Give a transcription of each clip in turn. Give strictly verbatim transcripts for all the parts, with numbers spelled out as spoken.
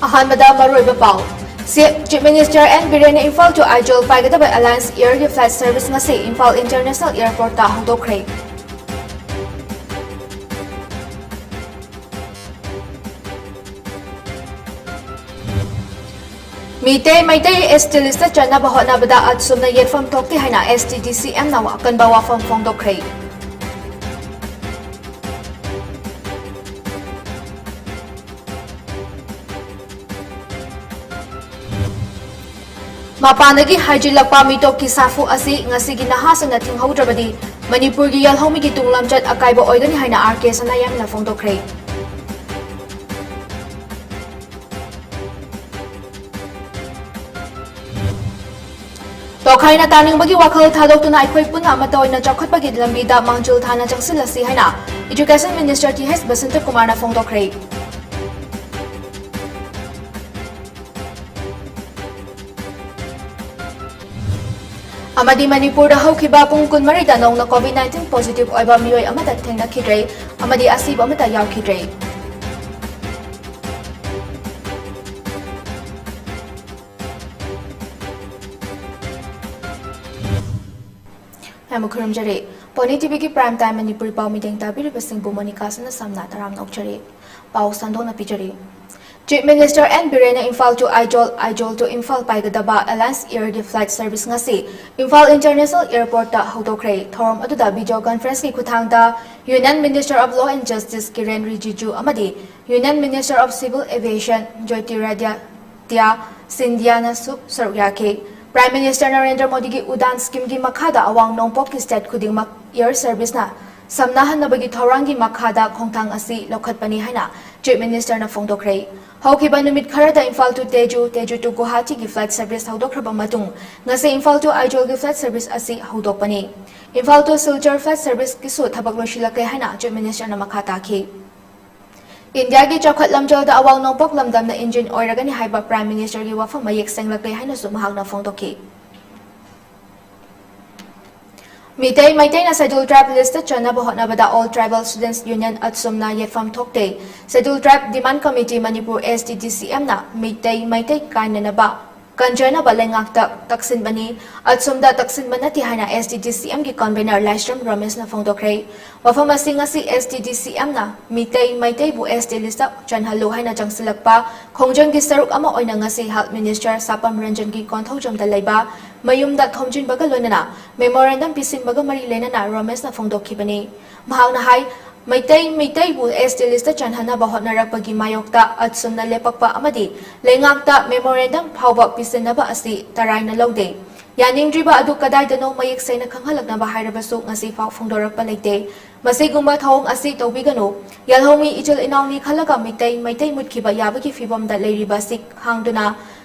ꯑꯍꯥꯟꯕꯗ ꯃꯔꯨꯑꯣꯏꯕ ꯄꯥꯎ꯫ ꯆꯤꯐ, ꯆꯤꯐ ꯃꯤꯅꯤꯁꯇꯔ ꯑꯦꯟ ꯕꯤꯔꯦꯟꯅ ꯏꯝꯐꯥꯜ to ꯑꯥꯏꯖꯣꯜ ꯄꯥꯏꯒꯗꯕ ꯑꯦꯂꯥꯌꯟꯁ ꯑꯦꯌꯔꯒꯤ ꯐ꯭ꯂꯥꯏꯠ ꯁꯔꯚꯤꯁ ꯉꯁꯤ ꯏꯝꯐꯥꯜ ꯏꯟꯇꯔꯅꯦꯁꯅꯦꯜ ꯑꯦꯌꯔꯄꯣꯔꯠꯇ ꯍꯧꯗꯣꯛꯈ꯭ꯔꯦ꯫ Meetei Meitei S T list ꯆꯟꯅꯕ ꯍꯣꯠꯅꯕꯗ ꯑꯆꯨꯝꯅ ꯌꯦꯠꯐꯝ ꯊꯣꯛꯇꯦ ꯍꯥꯏꯅ ꯑꯦꯁ ꯇꯤ ꯗꯤ ꯁꯤ ꯑꯦꯝꯅ ꯑꯀꯟꯕ ꯋꯥꯐꯝ ꯐꯣꯡꯗꯣꯛꯈ꯭ꯔꯦ꯫ ꯃꯄꯥꯟꯗꯒꯤ ꯍꯥꯏꯖꯤꯜꯂꯛꯄ ꯃꯤꯇꯣꯞꯀꯤ ꯁꯥꯐꯨ ꯑꯁꯤ ꯉꯁꯤꯒꯤ ꯅꯍꯥꯁꯤꯡꯅ ꯊꯤꯡꯍꯧꯗ꯭ꯔꯕꯗꯤ ꯃꯅꯤꯄꯨꯔꯒꯤ ꯌꯦꯜꯍꯧꯃꯤꯒꯤ ꯇꯨꯡ ꯂꯝꯆꯠ ꯑꯀꯥꯏꯕ ꯑꯣꯏꯒꯅꯤ ꯍꯥꯏꯅ ꯑꯥꯔ ꯀꯦ ꯁꯅꯥꯌꯥꯝꯅ ꯐꯣꯡꯗꯣꯛꯈ꯭ꯔꯦ꯫ ꯇꯣꯈꯥꯏꯅ ꯇꯥꯅꯤꯡꯕꯒꯤ ꯋꯥꯈꯜ ꯊꯥꯗꯣꯛꯇꯨꯅ ꯑꯩꯈꯣꯏ ꯄꯨꯟꯅ ꯑꯃꯠꯇ ꯑꯣꯏꯅ ꯆꯥꯎꯈꯠꯄꯒꯤ ꯂꯝꯕꯤꯗ ꯃꯥꯡꯖꯤꯜ ꯊꯥꯅ ꯆꯪꯁꯤꯜꯂꯁꯤ ꯍꯥꯏꯅ education minister T H Basanta ꯀꯨꯃꯥꯔꯅ ꯐꯣꯡꯗꯣꯛꯈ꯭ꯔꯦ꯫ ꯑꯃꯗꯤ ꯃꯅꯤꯄꯨꯔꯗ ꯍꯧꯈꯤꯕ ꯄꯨꯡ ꯀꯨꯟꯃꯔꯤꯗ ꯅꯧꯅ ꯀꯣꯚꯤꯗ ꯅꯥꯏꯟꯇꯤꯟ ꯄꯣꯖꯤꯇꯤꯚ ꯑꯣꯏꯕ ꯃꯤꯑꯣꯏ ꯑꯃꯠꯇ ꯊꯦꯡꯅꯈꯤꯗ꯭ꯔꯦ ꯑꯃꯗꯤ ꯑꯁꯤꯕ ꯑꯃꯠꯇ ꯌꯥꯎꯈꯤꯗ꯭ꯔꯦ꯫ ꯌꯥꯝꯅ ꯈꯨꯔꯨꯝꯖꯔꯤ꯫ ꯄꯣꯅꯤ ꯇꯤ ꯚꯤꯒꯤ Prime Time ꯃꯅꯤꯄꯨꯔꯤ ꯄꯥꯎ ꯃꯤꯠꯌꯦꯡ ꯇꯥꯕꯤꯔꯤꯕꯁꯤꯡꯕꯨ ꯃꯣꯅꯤꯀꯥ ꯁꯅꯥꯁꯝꯅ ꯇꯔꯥꯝꯅ ꯑꯣꯛꯆꯔꯤ꯫ ꯄꯥꯎ ꯁꯟꯗꯣꯛꯅ ꯄꯤꯖꯔꯤ꯫ ꯆꯤꯐ ꯃꯤꯅꯤꯁꯇꯔ ꯑꯦꯟ ꯕꯤꯔꯦꯟꯅ ꯏꯝꯐꯥꯜ to ꯑꯥꯏꯖꯣꯜ, ꯑꯥꯏꯖꯣꯜ to ꯏꯝꯐꯥꯜ ꯄꯥꯏꯒꯗꯕ ꯑꯦꯂꯥꯌꯟꯁ ꯑꯦꯌꯔꯒꯤ ꯐ꯭ꯂꯥꯏꯠ ꯁꯔꯚꯤꯁ ꯉꯁꯤ ꯏꯝꯐꯥꯜ ꯏꯟꯇꯔꯅꯦꯁꯅꯦꯜ ꯑꯦꯌꯔꯄꯣꯔꯠꯇ ꯍꯧꯗꯣꯛꯈ꯭ꯔꯦ꯫ ꯊꯧꯔꯝ ꯑꯗꯨꯗ ꯚꯤꯗꯤꯑꯣ ꯀꯟꯐꯔꯦꯟꯁꯀꯤ ꯈꯨꯠꯊꯥꯡꯗ Union Minister of Law and Justice ꯀꯤꯔꯦꯟ ꯔꯤꯖꯤꯖꯨ ꯑꯃꯗꯤ Union Minister of Civil Aviation ꯖ꯭ꯌꯣꯇꯤꯔꯥꯗꯤꯇ꯭ꯌ ꯁꯤꯟꯙꯤꯌꯥꯅꯁꯨ ꯁꯔꯨꯛ ꯌꯥꯈꯤ꯫ Prime Minister ꯅꯔꯦꯟꯗ꯭ꯔ ꯃꯣꯗꯤꯒꯤ ꯎꯗꯥꯟ ꯁ꯭ꯀꯤꯝꯒꯤ ꯃꯈꯥꯗ ꯑꯋꯥꯡ ꯅꯣꯡꯄꯣꯛꯀꯤ ꯁ꯭ꯇꯦꯠ ꯈꯨꯗꯤꯡꯃꯛ ꯑꯦꯌꯔ ꯁꯔꯚꯤꯁꯅ ꯁꯝꯅꯍꯟꯅꯕꯒꯤ ꯊꯧꯔꯥꯡꯒꯤ ꯃꯈꯥꯗ ꯈꯣꯡꯊꯥꯡ ꯑꯁꯤ ꯂꯧꯈꯠꯄꯅꯤ ꯍꯥꯏꯅ ꯆꯤꯐ ꯃꯤꯅꯤꯁꯇꯔꯅ ꯐꯣꯡꯗꯣꯛꯈ꯭ꯔꯦ꯫ ꯍꯧꯈꯤꯕ ꯅꯨꯃꯤꯠ ꯈꯔꯗ ꯏꯝꯐꯥꯜ to ꯇꯦꯖꯨ, ꯇꯦꯖꯨ to ꯒꯨꯋꯥꯍꯥꯇꯤꯒꯤ ꯐ꯭ꯂꯥꯏꯠ ꯁꯔꯚꯤꯁ ꯍꯧꯗꯣꯛꯈ꯭ꯔꯕ ꯃꯇꯨꯡ ꯉꯁꯤ ꯏꯝꯐꯥꯜ to ꯑꯥꯏꯖꯣꯜꯒꯤ ꯐ꯭ꯂꯥꯏꯠ ꯁꯔꯚꯤꯁ ꯑꯁꯤ ꯍꯧꯗꯣꯛꯄꯅꯤ꯫ ꯏꯝꯐꯥꯜ to ꯁꯤꯜꯆꯔ ꯐ꯭ꯂꯥꯏꯠ ꯁꯔꯚꯤꯁꯀꯤꯁꯨ ꯊꯕꯛ ꯂꯣꯏꯁꯤꯜꯂꯛꯂꯦ ꯍꯥꯏꯅ ꯆꯤꯐ ꯃꯤꯅꯤꯁꯇꯔꯅ ꯃꯈꯥ ꯇꯥꯈꯤ꯫ ꯏꯟꯗꯤꯌꯥꯒꯤ ꯆꯥꯎꯈꯠ ꯂꯝꯖꯦꯜꯗ ꯑꯋꯥꯡ ꯅꯣꯡꯄꯣꯛ ꯂꯝꯗꯝꯅ ꯏꯟꯖꯤꯟ ꯑꯣꯏꯔꯒꯅꯤ ꯍꯥꯏꯕ ꯄ꯭ꯔꯥꯏꯝ ꯃꯤꯅꯤꯁꯇꯔꯒꯤ ꯋꯥꯐꯝ ꯃꯌꯦꯛ ꯁꯦꯡꯂꯛꯂꯦ ꯍꯥꯏꯅꯁꯨ ꯃꯍꯥꯛꯅ ꯐꯣꯡꯗꯣꯛꯈꯤ꯫ ꯃꯤꯇꯩ ꯃꯩꯇꯩꯅ Scheduled Tribe list ꯆꯟꯅꯕ ꯍꯣꯠꯅꯕꯗ All Tribal Students Union, ꯑꯠꯁꯨꯝꯅ ꯌꯦꯠꯐꯝ ꯊꯣꯛꯇꯦ꯫ Scheduled Tribe Demand Committee Manipur, S T D C M ꯅ ꯃꯤꯇꯩ ꯃꯩꯇꯩ ꯀꯥꯏꯅꯅꯕ ꯀꯟꯖꯅꯕ ꯂꯩꯉꯥꯛꯇ ꯇꯛꯁꯤꯟꯕꯅꯤ꯫ ꯑꯠꯁꯨꯝꯗ ꯇꯛꯁꯤꯟꯕ ꯅꯠꯇꯦ ꯍꯥꯏꯅ S T D C M ꯒꯤ convener ꯂꯥꯏꯁ꯭ꯔꯝ ꯔꯣꯃꯦꯁꯅ ꯐꯣꯡꯗꯣꯛꯈ꯭ꯔꯦ꯫ ꯋꯥꯐꯝ ꯑꯁꯤ ꯉꯁꯤ S T D C M ꯅ ꯃꯤꯇꯩ ꯃꯩꯇꯩꯕꯨ S T list ꯆꯟꯍꯜꯂꯨ ꯍꯥꯏꯅ ꯆꯪꯁꯤꯜꯂꯛꯄ ꯈꯣꯡꯖꯪꯒꯤ ꯁꯔꯨꯛ ꯑꯃ ꯑꯣꯏꯅ ꯉꯁꯤ Health Minister ꯁꯥꯄꯝ ꯔꯟꯖꯟꯒꯤ ꯀꯣꯟꯊꯧꯖꯝꯗ ꯂꯩꯕ ꯃꯌꯨꯝꯗ ꯊꯣꯝꯖꯤꯟꯕꯒ ꯂꯣꯏꯅꯅ memorandum ꯄꯤꯁꯤꯟꯕꯒ ꯃꯔꯤ ꯂꯩꯅꯅ ꯔꯣꯃꯦꯁꯅ ꯐꯣꯡꯗꯣꯛꯈꯤꯕꯅꯤ꯫ ꯃꯍꯥꯛꯅ ꯍꯥꯏ, ꯃꯩꯇꯩ ꯃꯤꯇꯩꯕꯨ S T list ꯆꯟꯍꯟꯅꯕ ꯍꯣꯠꯅꯔꯛꯄꯒꯤ ꯃꯥꯌꯣꯛꯇ ꯑꯠꯁꯨꯝꯅ ꯂꯦꯞꯄꯛꯄ ꯑꯃꯗꯤ ꯂꯩꯉꯥꯛꯇ memorandum ꯐꯥꯎꯕ ꯄꯤꯁꯤꯟꯅꯕ ꯑꯁꯤ ꯇꯔꯥꯏꯅ ꯂꯧꯗꯦ꯫ ꯌꯥꯅꯤꯡꯗ꯭ꯔꯤꯕ ꯑꯗꯨ ꯀꯗꯥꯏꯗꯅꯣ ꯃꯌꯦꯛ ꯁꯦꯡꯅ ꯈꯪꯍꯜꯂꯛꯅꯕ ꯍꯥꯏꯔꯕꯁꯨ ꯉꯁꯤ ꯐꯥꯎ ꯐꯣꯡꯗꯣꯔꯛꯄ ꯂꯩꯇꯦ꯫ ꯃꯁꯤꯒꯨꯝꯕ ꯊꯧꯑꯣꯡ ꯑꯁꯤ ꯇꯧꯕꯤꯒꯅꯨ꯫ ꯌꯥꯜꯍꯧꯃꯤ ꯏꯆꯤꯜ ꯏꯅꯥꯎꯅꯤ ꯈꯜꯂꯒ ꯃꯤꯇꯩ ꯃꯩꯇꯩ ꯃꯨꯠꯈꯤꯕ ꯌꯥꯕꯒꯤ ꯐꯤꯕꯝꯗ ꯂꯩꯔꯤꯕ ꯑꯁꯤ ꯍꯥꯡꯗꯨꯅ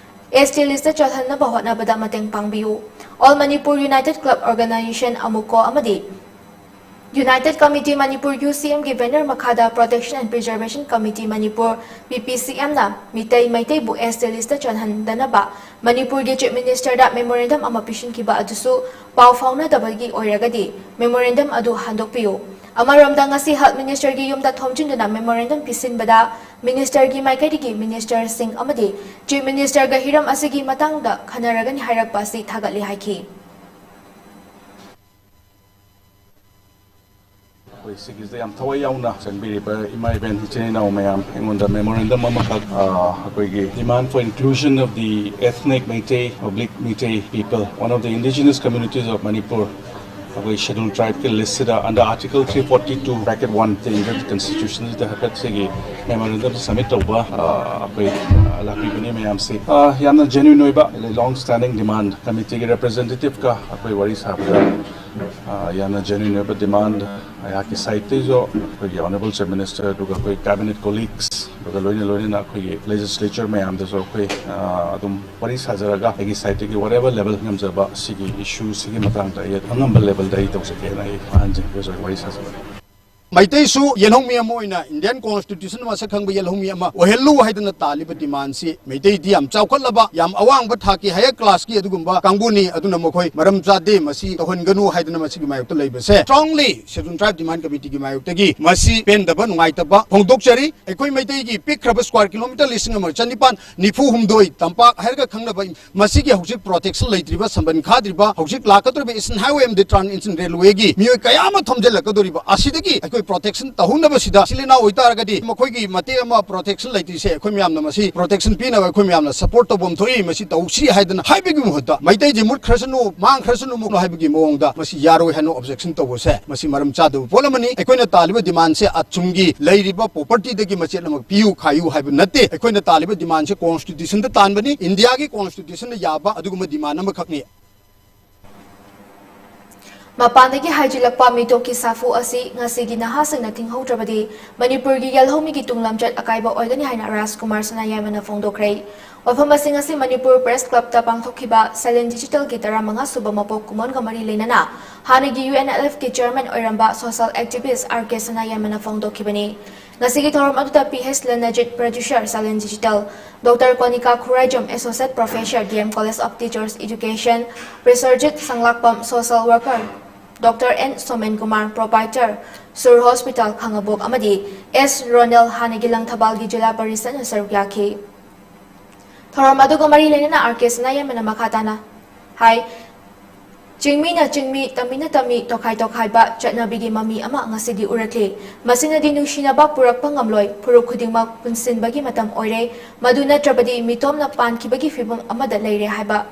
S T list ꯆꯜꯍꯟꯅꯕ ꯍꯣꯠꯅꯕꯗ ꯃꯇꯦꯡ ꯄꯥꯡꯕꯤꯌꯨ꯫ All Manipur United Club Organization, ꯑꯃꯨꯀꯣ, ꯑꯃꯗꯤ United Committee Manipur, U C M ꯒꯤ banner ꯃꯈꯥꯗ Protection and Preservation Committee Manipur, P P C M ꯅ ꯃꯤꯇꯩ ꯃꯩꯇꯩꯕꯨ S T list ꯆꯟꯍꯟꯗꯅꯕ ꯃꯅꯤꯄꯨꯔꯒꯤ Chief Minister ꯗ memorandum ꯑꯃ ꯄꯤꯁꯤꯟꯈꯤꯕ ꯑꯗꯨꯁꯨ ꯄꯥꯎ ꯐꯥꯎꯅꯗꯕꯒꯤ ꯑꯣꯏꯔꯒꯗꯤ memorandum ꯑꯗꯨ ꯍꯟꯗꯣꯛꯄꯤꯌꯨ꯫ ꯑꯃꯔꯣꯝꯗ ꯉꯁꯤ Health Minister ꯒꯤ ꯌꯨꯝꯗ ꯊꯣꯝꯖꯤꯟꯗꯨꯅ memorandum ꯄꯤꯁꯤꯟꯕꯗ Minister ꯒꯤ ꯃꯥꯏꯀꯩꯗꯒꯤ Minister ꯁꯤꯡ ꯑꯃꯗꯤ Chief Minister ꯒ ꯍꯤꯔꯝ ꯑꯁꯤꯒꯤ ꯃꯇꯥꯡꯗ ꯈꯟꯅꯔꯒꯅꯤ ꯍꯥꯏꯔꯛꯄ ꯑꯁꯤ ꯊꯥꯒꯠꯂꯤ ꯍꯥꯏꯈꯤ꯫ ꯑꯩꯈꯣꯏ ꯁꯤꯒꯤꯁꯤꯗ ꯌꯥꯝ ꯊꯋꯥꯏ ꯌꯥꯎꯅ ꯆꯪꯕꯤꯔꯤꯕ ꯏꯃꯥ ꯏꯕꯦꯟ ꯏꯆꯤꯟ ꯏꯅꯥꯎ ꯃꯌꯥꯝ, ꯑꯩꯉꯣꯟꯗ memorandum ꯑꯃꯈꯛ, ꯑ, ꯑꯩꯈꯣꯏꯒꯤ Demand for Inclusion of the Ethnic Meitei, Oblique Meitei People, one of the indigenous communities of Manipur, ꯑꯩꯈꯣꯏ Scheduled Tribe ꯀꯤ list ꯁꯤꯗ under Article three forty-two bracket one the Indian Constitution ꯁꯤꯗ ꯍꯥꯏꯐꯦꯠ ꯁꯤꯒꯤ memorandum submit ꯇꯧꯕ, ꯑ, ꯑꯩꯈꯣꯏ, ꯑ, ꯂꯥꯛꯄꯤꯕꯅꯤ ꯃꯌꯥꯝꯁꯤ꯫ ꯑ, ꯌꯥꯝꯅ genuine ꯑꯣꯏꯕ, long standing demand, committee ꯒꯤ representative ꯀ ꯑꯩꯈꯣꯏ ꯋꯥꯔꯤ ꯁꯥꯕꯗ, ꯑ, ꯌꯥꯝꯅ genuine ꯑꯣꯏꯕ demand, ꯑꯩꯍꯥꯛꯀꯤ side ꯇꯩꯁꯨ, ꯑꯩꯈꯣꯏꯒꯤ Honourable Chief Minister, ꯑꯗꯨꯒ ꯑꯩꯈꯣꯏ cabinet colleagues, ꯑꯗꯨꯒ ꯂꯣꯏꯅ ꯂꯣꯏꯅꯅ ꯑꯩꯈꯣꯏꯒꯤ legislature ꯃꯌꯥꯝꯗꯁꯨ ꯑꯩꯈꯣꯏ, ꯑ, ꯑꯗꯨꯝ ꯋꯥꯔꯤ ꯁꯥꯖꯔꯒ, ꯑꯩꯒꯤ side ꯇꯒꯤ whatever level ꯉꯝꯖꯕ ꯁꯤꯒꯤ issue ꯁꯤꯒꯤ ꯃꯇꯥꯡꯗ ꯑꯩ ꯑꯉꯝꯕ level ꯗ ꯑꯩ ꯇꯧꯖꯒꯦꯅ ꯑꯩ ꯑꯍꯟꯁꯤꯡꯒꯁꯨ ꯑꯩ ꯋꯥꯔꯤ ꯁꯥꯖꯕꯅꯤ꯫ ꯃꯩꯇꯩꯁꯨ ꯌꯦꯜꯍꯧꯃꯤ ꯑꯃ ꯑꯣꯏꯅ Indian Constitution ꯃꯁꯛ ꯈꯪꯕ ꯌꯦꯜꯍꯧꯃꯤ ꯑꯃ ꯑꯣꯏꯍꯜꯂꯨ ꯍꯥꯏꯗꯅ ꯇꯥꯜꯂꯤꯕ demandꯁꯤ ꯃꯩꯇꯩꯗꯤ ꯌꯥꯝ ꯆꯥꯎꯈꯠꯂꯕ, ꯌꯥꯝ ꯑꯋꯥꯡꯕ ꯊꯥꯛꯀꯤ higher classꯀꯤ ꯑꯗꯨꯒꯨꯝꯕ ꯀꯥꯡꯕꯨꯅꯤ꯫ ꯑꯗꯨꯅ ꯃꯈꯣꯏ ꯃꯔꯝ ꯆꯥꯗꯦ, ꯃꯁꯤ ꯇꯧꯍꯟꯒꯅꯨ ꯍꯥꯏꯗꯅ ꯃꯁꯤꯒꯤ ꯃꯥꯌꯣꯛꯇ ꯂꯩꯕꯁꯦ strongly Scheduled Tribe Demand Committeeꯒꯤ ꯃꯥꯌꯣꯛꯇꯒꯤ ꯃꯁꯤ ꯄꯦꯟꯗꯕ, ꯅꯨꯡꯉꯥꯏꯇꯕ ꯐꯣꯡꯗꯣꯛꯆꯔꯤ꯫ ꯑꯩꯈꯣꯏ ꯃꯩꯇꯩꯒꯤ ꯄꯤꯛꯈ꯭ꯔꯕ square kilometre ꯂꯤꯁꯤꯡ ꯑꯃ ꯆꯅꯤꯄꯥꯟ ꯅꯤꯐꯨ ꯍꯨꯝꯗꯣꯏ ꯇꯝꯄꯥꯛ ꯍꯥꯏꯔꯒ ꯈꯪꯅꯕ ꯃꯁꯤꯒꯤ ꯍꯧꯖꯤꯛ protection ꯂꯩꯇ꯭ꯔꯤꯕ, ꯁꯝꯕꯟ ꯈꯥꯗ꯭ꯔꯤꯕ, ꯍꯧꯖꯤꯛ ꯂꯥꯛꯀꯗꯧꯔꯤꯕ Eastern Highway ꯑꯃꯗꯤ Trans Eastern Railwayꯒꯤ ꯃꯤꯑꯣꯏ ꯀꯌꯥ ꯑꯃ ꯊꯣꯝꯖꯤꯜꯂꯛꯀꯗꯧꯔꯤꯕ ꯑꯁꯤꯗꯒꯤ ꯑꯩꯈꯣꯏ protection ꯇꯧꯍꯧꯅꯕꯁꯤꯗ, ꯏꯆꯤꯜ ꯏꯅꯥꯎ ꯑꯣꯏꯇꯥꯔꯒꯗꯤ ꯃꯈꯣꯏꯒꯤ ꯃꯇꯦꯛ ꯑꯃ protection ꯂꯩꯇ꯭ꯔꯤꯁꯦ ꯑꯩꯈꯣꯏ ꯃꯌꯥꯝꯅ ꯃꯁꯤ protection ꯄꯤꯅꯕ ꯑꯩꯈꯣꯏ ꯃꯌꯥꯝꯅ support ꯇꯧꯐꯝ ꯊꯣꯛꯏ, ꯃꯁꯤ ꯇꯧꯁꯤ ꯍꯥꯏꯗꯅ ꯍꯥꯏꯕꯒꯤ ꯃꯍꯨꯠꯇ ꯃꯩꯇꯩꯁꯦ ꯃꯨꯠꯈ꯭ꯔꯁꯅꯨ, ꯃꯥꯡꯈ꯭ꯔꯁꯅꯨ ꯍꯥꯏꯕꯒꯤ ꯃꯑꯣꯡꯗ ꯃꯁꯤ ꯌꯥꯔꯣꯏ ꯍꯥꯏꯅ objection ꯇꯧꯕꯁꯦ ꯃꯁꯤ ꯃꯔꯝ ꯆꯥꯗꯕ ꯄꯣꯠ ꯑꯃꯅꯤ꯫ ꯑꯩꯈꯣꯏꯅ ꯇꯥꯜꯂꯤꯕ demandꯁꯦ ꯑꯆꯨꯝꯒꯤ ꯂꯩꯔꯤꯕ propertyꯗꯒꯤ ꯃꯆꯦꯠ ꯑꯃ ꯄꯤꯌꯨ ꯈꯥꯏꯌꯨ ꯍꯥꯏꯕ ꯅꯠꯇꯦ꯫ ꯑꯩꯈꯣꯏꯅ ꯇꯥꯜꯂꯤꯕ demandꯁꯦ Constitutionꯗ ꯇꯥꯟꯕꯅꯤ, Indiaꯒꯤ Constitutionꯅ ꯌꯥꯕ ꯑꯗꯨꯒꯨꯝꯕ demand ꯑꯃꯈꯛꯅꯤ꯫ ꯃꯄꯥꯟꯗꯒꯤ ꯍꯥꯏꯖꯤꯜꯂꯛꯄ ꯃꯤꯇꯣꯞꯀꯤ ꯁꯥꯐꯨ ꯑꯁꯤ ꯉꯁꯤꯒꯤ ꯅꯍꯥꯁꯤꯡꯅ ꯊꯤꯡꯍꯧꯗ꯭ꯔꯕꯗꯤ ꯃꯅꯤꯄꯨꯔꯒꯤ ꯌꯦꯜꯍꯧꯃꯤꯒꯤ ꯇꯨꯡ ꯂꯝꯆꯠ ꯑꯀꯥꯏꯕ ꯑꯣꯏꯒꯅꯤ ꯍꯥꯏꯅ ꯔꯥꯖꯀꯨꯃꯥꯔ ꯁꯅꯥꯌꯥꯏꯃꯅ ꯐꯣꯡꯗꯣꯛꯈ꯭ꯔꯦ꯫ ꯋꯥꯐꯝ ꯑꯁꯤ ꯉꯁꯤ ꯃꯅꯤꯄꯨꯔ Press Clubꯇ ꯄꯥꯡꯊꯣꯛꯈꯤꯕ Silent Digitalꯒꯤ ꯇꯔꯥꯃꯉꯥ ꯁꯨꯕ ꯃꯄꯣꯛ ꯀꯨꯝꯑꯣꯟꯒ ꯃꯔꯤ ꯂꯩꯅꯅ ꯍꯥꯟꯅꯒꯤ UNLFꯀꯤ chairman ꯑꯣꯏꯔꯝꯕ social activist R K ꯁꯅꯥꯌꯥꯏꯃꯅ ꯐꯣꯡꯗꯣꯛꯈꯤꯕꯅꯤ꯫ ꯉꯁꯤꯒꯤ ꯊꯧꯔꯝ ꯑꯗꯨꯗ P H ꯂꯜꯅꯖꯤꯠ, producer Silent Digital, Doctor ꯀꯣꯅꯤꯀꯥ Khuraijam, Associate Professor, D M College of Teachers Education, ꯕꯤꯁ꯭ꯋꯔꯖꯤꯠ ꯁꯪꯂꯥꯛꯄꯝ, social worker, Doctor N showman Kumar, proprietor, Sur Hospital, ꯈꯥꯉꯕꯣꯛ, ꯑꯃꯗꯤ S ꯔꯣꯅꯦꯜ, ꯍꯥꯟꯅꯒꯤ ꯂꯪꯊꯕꯥꯜꯒꯤ ꯖꯤꯂꯥ ꯄꯔꯤꯁꯠꯅ ꯁꯔꯨꯛ ꯌꯥꯈꯤ꯫ ꯊꯧꯔꯝ ꯑꯗꯨꯒ ꯃꯔꯤ ꯂꯩꯅꯅ R K ꯁꯅꯥꯌꯥꯏꯃꯅ ꯃꯈꯥ ꯇꯥꯅ ꯍꯥꯏ, ꯆꯤꯡꯃꯤꯅ ꯆꯤꯡꯃꯤ, ꯇꯝꯃꯤꯅ ꯇꯝꯃꯤ, ꯇꯣꯈꯥꯏ ꯇꯣꯈꯥꯏꯕ ꯆꯠꯅꯕꯤꯒꯤ ꯃꯃꯤ ꯑꯃ ꯉꯁꯤꯗꯤ ꯎꯔꯛꯂꯤ꯫ ꯃꯁꯤꯅꯗꯤ ꯅꯨꯡꯁꯤꯅꯕ ꯄꯨꯔꯛꯄ ꯉꯝꯂꯣꯏ꯫ ꯐꯨꯔꯨꯞ ꯈꯨꯗꯤꯡꯃꯛ ꯄꯨꯟꯁꯤꯟꯕꯒꯤ ꯃꯇꯝ ꯑꯣꯏꯔꯦ꯫ ꯃꯗꯨ ꯅꯠꯇ꯭ꯔꯕꯗꯤ ꯃꯤꯇꯣꯝꯅ ꯄꯥꯟꯈꯤꯕꯒꯤ ꯐꯤꯕꯝ ꯑꯃꯗ ꯂꯩꯔꯦ ꯍꯥꯏꯕ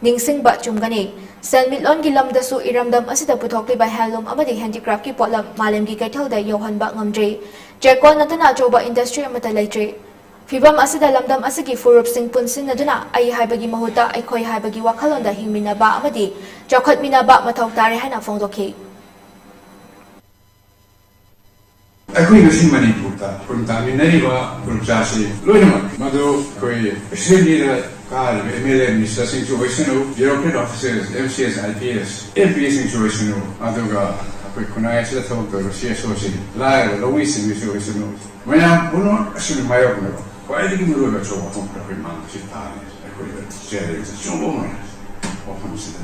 ꯅꯤꯡꯁꯤꯡꯕ ꯆꯨꯝꯒꯅꯤ꯫ ꯁꯦꯟꯃꯤꯠꯂꯣꯟꯒꯤ ꯂꯝꯗꯁꯨ ꯏꯔꯝꯗꯝ ꯑꯁꯤꯗ ꯄꯨꯊꯣꯛꯂꯤꯕ handloom ꯑꯃꯗꯤ handicraftꯀꯤ ꯄꯣꯠꯂꯝ ꯃꯥꯂꯦꯝꯒꯤ ꯀꯩꯊꯦꯜꯗ ꯌꯧꯍꯟꯕ ꯉꯝꯗ꯭ꯔꯤ꯫ ꯆꯦꯛꯀꯣꯟ ꯅꯠꯇꯅ ꯑꯆꯧꯕ industry ꯑꯃꯠꯇ ꯂꯩꯇ꯭ꯔꯤ꯫ ꯐꯤꯚꯝ ꯑꯁꯤꯗ ꯂꯝꯗꯝ ꯑꯁꯤꯒꯤ ꯐꯨꯔꯨꯞꯁꯤꯡ ꯄꯨꯟꯁꯤꯟꯅꯗꯨꯅ ꯑꯩ ꯍꯥꯏꯕꯒꯤ ꯃꯍꯨꯠꯇ ꯑꯩꯈꯣꯏ ꯍꯥꯏꯕꯒꯤ ꯋꯥꯈꯜꯂꯣꯟꯗ ꯍꯤꯡꯃꯤꯟꯅꯕ ꯑꯃꯗꯤ ꯆꯥꯎꯈꯠꯃꯤꯟꯅꯕ ꯃꯊꯧ ꯇꯥꯔꯦ ꯍꯥꯏꯅ ꯐꯣꯡꯗꯣꯛꯈꯤ꯫ ꯑꯩꯈꯣꯏ ꯉꯁꯤ ꯃꯅꯤꯄꯨꯔꯗ ꯈꯨꯟ ꯇꯥꯃꯤꯟꯅꯔꯤꯕ ꯈꯨꯟꯖꯥꯁꯤ ꯂꯣꯏꯅꯃꯛ ꯃꯗꯨ ꯑꯩꯈꯣꯏ ꯑꯦꯁꯦꯝꯕ꯭ꯂꯤꯗ ꯀꯥꯔꯤꯕ MLA ministerꯁꯤꯡꯁꯨ ꯑꯣꯏꯁꯅꯨ, bureaucrat officers, MCS, IPS, MPSꯁꯤꯡꯁꯨ ꯑꯣꯏꯁꯅꯨ, ꯑꯗꯨꯒ ꯑꯩꯈꯣꯏ ꯈꯨꯟꯅꯥꯏ ꯑꯁꯤꯗ ꯊꯕꯛ ꯇꯧꯔꯤꯕ ꯁꯤ ꯑꯦꯁ ꯑꯣꯁꯤꯡ, ꯂꯥꯏꯔꯕ ꯂꯧꯃꯤꯁꯤꯡꯒꯤꯁꯨ ꯑꯣꯏꯁꯅꯨ, ꯃꯌꯥꯝ ꯄꯨꯝꯅꯃꯛ ꯑꯁꯤꯅ ꯃꯥꯌꯣꯛꯅꯕ ꯈ꯭ꯋꯥꯏꯗꯒꯤ ꯃꯔꯨꯑꯣꯏꯕ ꯑꯆꯧꯕ ꯋꯥꯐꯝ ꯈꯔ ꯑꯩꯈꯣꯏ ꯃꯥꯡ ꯑꯁꯤ ꯇꯥꯔꯤ꯫ ꯑꯩꯈꯣꯏꯗ ꯆꯦꯂꯦꯟꯖ ꯑꯆꯧꯕ ꯑꯃ ꯑꯣꯏꯅ ꯋꯥꯐꯝꯁꯤꯗ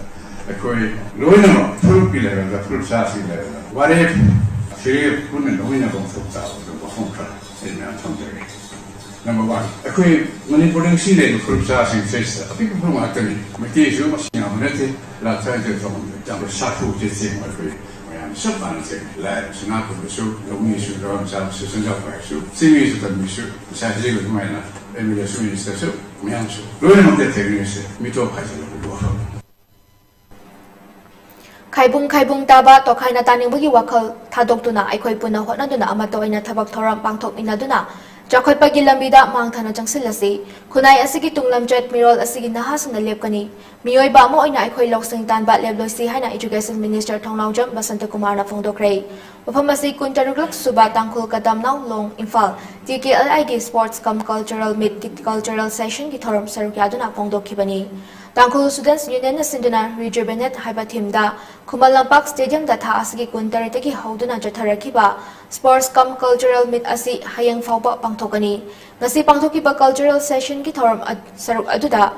ꯑꯩꯈꯣꯏ ꯂꯣꯏꯅꯃꯛ ꯐꯨꯔꯨꯞꯀꯤ ꯂꯦꯚꯦꯜꯗ, ꯐꯨꯔꯨꯞ ꯆꯥꯁꯤꯡꯒꯤ ꯂꯦꯚꯦꯜꯗ ꯋꯥꯔꯦꯞ ꯐꯤꯔꯦꯞ ꯄꯨꯟꯅ ꯂꯧꯃꯤꯟꯅꯕ ꯃꯊꯧ ꯇꯥꯕ ꯑꯗꯨꯒꯨꯝꯕ ꯋꯥꯐꯝ ꯈꯔ ꯑꯩ ꯃꯌꯥꯝ ꯊꯝꯖꯒꯦ꯫ ꯅꯝꯕꯔ ꯋꯥꯟ, ꯑꯩꯈꯣꯏ ꯃꯅꯤꯄꯨꯔꯗ ꯉꯁꯤ ꯂꯩꯔꯤꯕ ꯐꯨꯔꯨꯞ ꯆꯥꯁꯤꯡ ꯁꯤꯗꯩꯁꯤꯗ ꯑꯄꯤꯛꯄ ꯐꯨꯔꯨꯞ ꯉꯥꯛꯇꯅꯤ꯫ ꯃꯩꯇꯩꯁꯨ ꯃꯁꯤꯡ ꯌꯥꯝꯕ ꯅꯠꯇꯦ, ꯂꯥꯛ ꯇꯔꯥꯅꯤꯊꯣꯏ ꯊꯣꯛꯕꯗ ꯌꯥꯝꯅ ꯁꯥꯊꯨ ꯆꯦꯠ ꯆꯦꯡꯕ ꯑꯩꯈꯣꯏ ꯃꯌꯥꯝ ꯆꯞ ꯃꯥꯟꯅ ꯆꯦꯟꯂꯤ꯫ ꯂꯥꯏꯔꯕꯁꯨ, ꯉꯥ ꯐꯥꯕꯁꯨ, ꯂꯧꯃꯤꯁꯨ, ꯂꯧꯔꯝ ꯆꯥꯕꯁꯨ, ꯁꯦꯟꯖꯥꯎ ꯄꯥꯏꯕꯁꯨ, ꯆꯤꯡꯃꯤꯁꯨ, ꯇꯝꯃꯤꯁꯨ, ꯉꯁꯥꯏ ꯍꯧꯖꯤꯛ ꯑꯗꯨꯃꯥꯏꯅ ꯑꯦꯝ ꯑꯦꯜ ꯑꯦꯁꯨ, ꯃꯤꯅꯤꯁꯇꯔꯁꯨ ꯃꯌꯥꯝꯁꯨ ꯂꯣꯏꯅꯃꯛꯇ ꯊꯦꯡꯅꯔꯤꯁꯦ ꯃꯤꯇꯣꯞ ꯍꯥꯏꯖꯤꯜꯂꯛꯄꯒꯤ ꯋꯥꯐꯝ꯫ ꯈꯥꯏꯕꯨꯡ ꯈꯥꯏꯕꯨꯡ ꯇꯥꯕ ꯇꯣꯈꯥꯏꯅ ꯇꯥꯅꯤꯡꯕꯒꯤ ꯋꯥꯈꯜ ꯊꯥꯗꯣꯛꯇꯨꯅ ꯑꯩꯈꯣꯏ ꯄꯨꯟꯅ ꯍꯣꯠꯅꯗꯨꯅ ꯑꯃꯠꯇ ꯑꯣꯏꯅ ꯊꯕꯛ ꯊꯧꯔꯝ ꯄꯥꯡꯊꯣꯛꯃꯤꯟꯅꯗꯨꯅ ꯆꯥꯎꯈꯠꯄꯒꯤ ꯂꯝꯕꯤꯗ ꯃꯥꯡꯊꯅ ꯆꯪꯁꯤꯜꯂꯁꯤ꯫ ꯈꯨꯟꯅꯥꯏ ꯑꯁꯤꯒꯤ ꯇꯨꯡ ꯂꯝꯆꯠ ꯃꯤꯔꯣꯜ ꯑꯁꯤꯒꯤ ꯅꯍꯥꯁꯤꯡꯅ ꯂꯦꯞꯀꯅꯤ꯫ ꯃꯤꯑꯣꯏꯕ ꯑꯃ ꯑꯣꯏꯅ ꯑꯩꯈꯣꯏ ꯂꯧꯁꯤꯡ ꯇꯥꯟꯕ ꯂꯦꯞꯂꯣꯏꯁꯤ ꯍꯥꯏꯅ Education Minister ꯊꯣꯡꯅꯥꯎꯖꯝ ꯕꯁꯟꯇꯀꯨꯃꯥꯔꯅ ꯐꯣꯡꯗꯣꯛꯈ꯭ꯔꯦ꯫ ꯋꯥꯐꯝ ꯑꯁꯤ ꯀꯨꯟꯇꯔꯨꯛꯂꯛ ꯁꯨꯕ ꯇꯥꯡꯈꯨꯜ ꯀꯗꯝꯅꯥꯎ ꯂꯣꯡ Imphal T K L I ꯒꯤ Sports cum Cultural Meet Cultural Session ꯒꯤ ꯊꯧꯔꯝ ꯁꯔꯨꯛ ꯌꯥꯗꯨꯅ ꯐꯣꯡꯗꯣꯛꯈꯤꯕꯅꯤ꯫ ꯇꯥꯡꯈꯨꯜ Students Union ꯅ ꯁꯤꯟꯗꯨꯅ Rejuvenate ꯍꯥꯏꯕ theme ꯗ ꯈꯨꯃꯟ ꯂꯝꯄꯥꯛ stadium ꯗ ꯊꯥ ꯑꯁꯤꯒꯤ ꯀꯨꯟꯇꯔꯦꯠꯇꯒꯤ ꯍꯧꯗꯨꯅ ꯆꯠꯊꯔꯛꯈꯤꯕ Sports cum Cultural Meet ꯑꯁꯤ ꯍꯌꯦꯡ ꯐꯥꯎꯕ ꯄꯥꯡꯊꯣꯛꯀꯅꯤ꯫ ꯉꯁꯤ ꯄꯥꯡꯊꯣꯛꯈꯤꯕ Cultural Session ꯒꯤ ꯊꯧꯔꯝ ꯁꯔꯨꯛ ꯑꯗꯨꯗ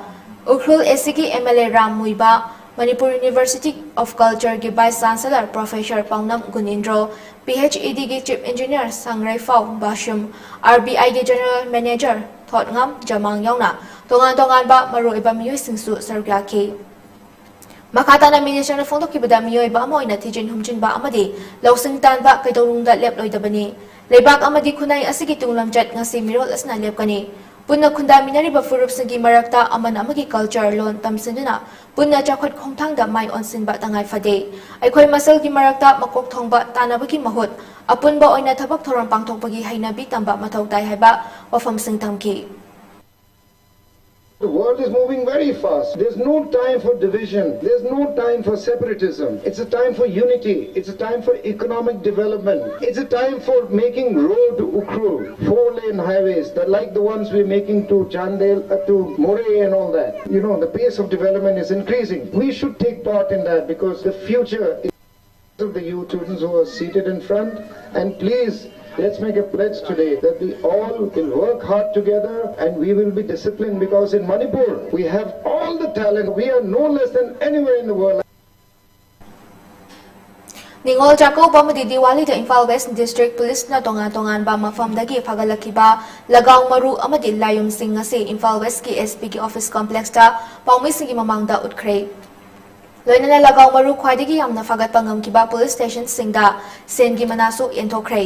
ꯎꯈ꯭ꯔꯨꯜ A C ꯒꯤ M L A Ram ꯃꯨꯏꯕꯥ, Manipur University of Culture ꯒꯤ Vice Chancellor Professor ꯄꯥꯎꯅꯝ ꯒꯨꯅꯤꯟꯗ꯭ꯔꯣ, P H E D ꯒꯤ Chief Engineer ꯁꯪꯔꯩꯐꯥꯎ ꯕꯥꯁꯨꯝ, R B I ꯒꯤ General Manager ꯊꯣꯠꯉꯝ ꯖꯃꯥꯡ ꯌꯥꯎꯅ ꯇꯣꯉꯥꯟ ꯇꯣꯉꯥꯟꯕ ꯃꯔꯨꯑꯣꯏꯕ ꯃꯤꯑꯣꯏꯁꯤꯡꯁꯨ ꯁꯔꯨꯛ ꯌꯥꯈꯤ꯫ ꯃꯈꯥ ꯇꯥꯅ Minister ꯅ ꯐꯣꯡꯗꯣꯛꯈꯤꯕꯗ ꯃꯤꯑꯣꯏꯕ ꯑꯃ ꯑꯣꯏꯅ ꯊꯤꯖꯤꯟ ꯍꯨꯝꯖꯤꯟꯕ ꯑꯃꯗꯤ ꯂꯧꯁꯤꯡ ꯇꯥꯟꯕ ꯀꯩꯗꯧꯅꯨꯡꯗ ꯂꯦꯞꯂꯣꯏꯗꯕꯅꯤ꯫ ꯂꯩꯕꯥꯛ ꯑꯃꯗꯤ ꯈꯨꯟꯅꯥꯏ ꯑꯁꯤꯒꯤ ꯇꯨꯡ ꯂꯝꯆꯠ ꯉꯁꯤ ꯃꯤꯔꯣꯜ ꯑꯁꯤꯅ ꯂꯦꯞꯀꯅꯤ꯫ ꯄꯨꯟꯅ ꯈꯨꯟꯗꯥꯃꯤꯟꯅꯔꯤꯕ ꯐꯨꯔꯨꯞꯁꯤꯡꯒꯤ ꯃꯔꯛꯇ ꯑꯃꯅ ꯑꯃꯒꯤ culture, ꯂꯣꯟ ꯇꯝꯁꯤꯟꯗꯨꯅ ꯄꯨꯟꯅ ꯆꯥꯎꯈꯠ ꯈꯣꯡꯊꯥꯡꯗ ꯃꯥꯏ ꯑꯣꯟꯁꯤꯟꯕ ꯇꯉꯥꯏ ꯐꯗꯦ꯫ ꯑꯩꯈꯣꯏ ꯃꯁꯦꯜꯒꯤ ꯃꯔꯛꯇ ꯃꯀꯣꯛ ꯊꯣꯡꯕ ꯇꯥꯟꯅꯕꯒꯤ ꯃꯍꯨꯠ ꯑꯄꯨꯟꯕ ꯑꯣꯏꯅ ꯊꯕꯛ ꯊꯧꯔꯝ ꯄꯥꯡꯊꯣꯛꯄꯒꯤ ꯍꯩꯅꯕꯤ ꯇꯝꯕ ꯃꯊꯧ ꯇꯥꯏ ꯍꯥꯏꯕ ꯋꯥꯐꯝꯁꯤꯡ ꯊꯝꯈꯤ꯫ The world is moving very fast. There's no time for division. There's no time for separatism. It's a time for unity. It's a time for economic development. It's a time for making road to Ukhrul, four lane highways, that like the ones we're making to Chandel, uh, to Moreh and all that. You know, the pace of development is increasing. We should take part in that because the future is of the youth students who are seated in front, and please, let's make a pledge today that we all will work hard together and we will be disciplined, because in Manipur we have all the talent. We are no less than anywhere in the world. Ningol Chakkouba ꯑꯃꯗꯤ ꯗꯤꯋꯥꯂꯤꯗ Imphal west district ꯄꯨꯂꯤꯁꯅ ꯇꯣꯉꯥꯟ ꯇꯣꯉꯥꯟꯕ ꯃꯐꯝꯗꯒꯤ ꯐꯒꯠꯂꯛꯈꯤꯕ ꯂꯒꯥꯎ ꯃꯔꯨ ꯑꯃꯗꯤ ꯂꯥꯏꯌꯨꯝꯁꯤꯡ ꯑꯁꯤ ꯏꯝꯐꯥꯜ ꯋꯦꯁꯀꯤ ꯑꯦꯁ ꯄꯤꯒꯤ ꯑꯣꯐꯤꯁ ꯀꯣꯝꯄ꯭ꯂꯦꯛꯁꯇ ꯄꯥꯎꯃꯤꯁꯤꯡꯒꯤ ꯃꯃꯥꯡꯗ ꯎꯠꯈ꯭ꯔꯦ꯫ ꯂꯣꯏꯅꯅ ꯂꯒꯥꯎ ꯃꯔꯨ ꯈ꯭ꯋꯥꯏꯗꯒꯤ ꯌꯥꯝꯅ ꯐꯒꯠꯄ ꯉꯝꯈꯤꯕ ꯄꯨꯂꯤꯁ ꯁ꯭ꯇꯦꯁꯟꯁꯤꯡꯗ ꯁꯦꯟꯒꯤ ꯃꯅꯥꯁꯨ ꯌꯦꯟꯊꯣꯛꯈ꯭ꯔꯦ꯫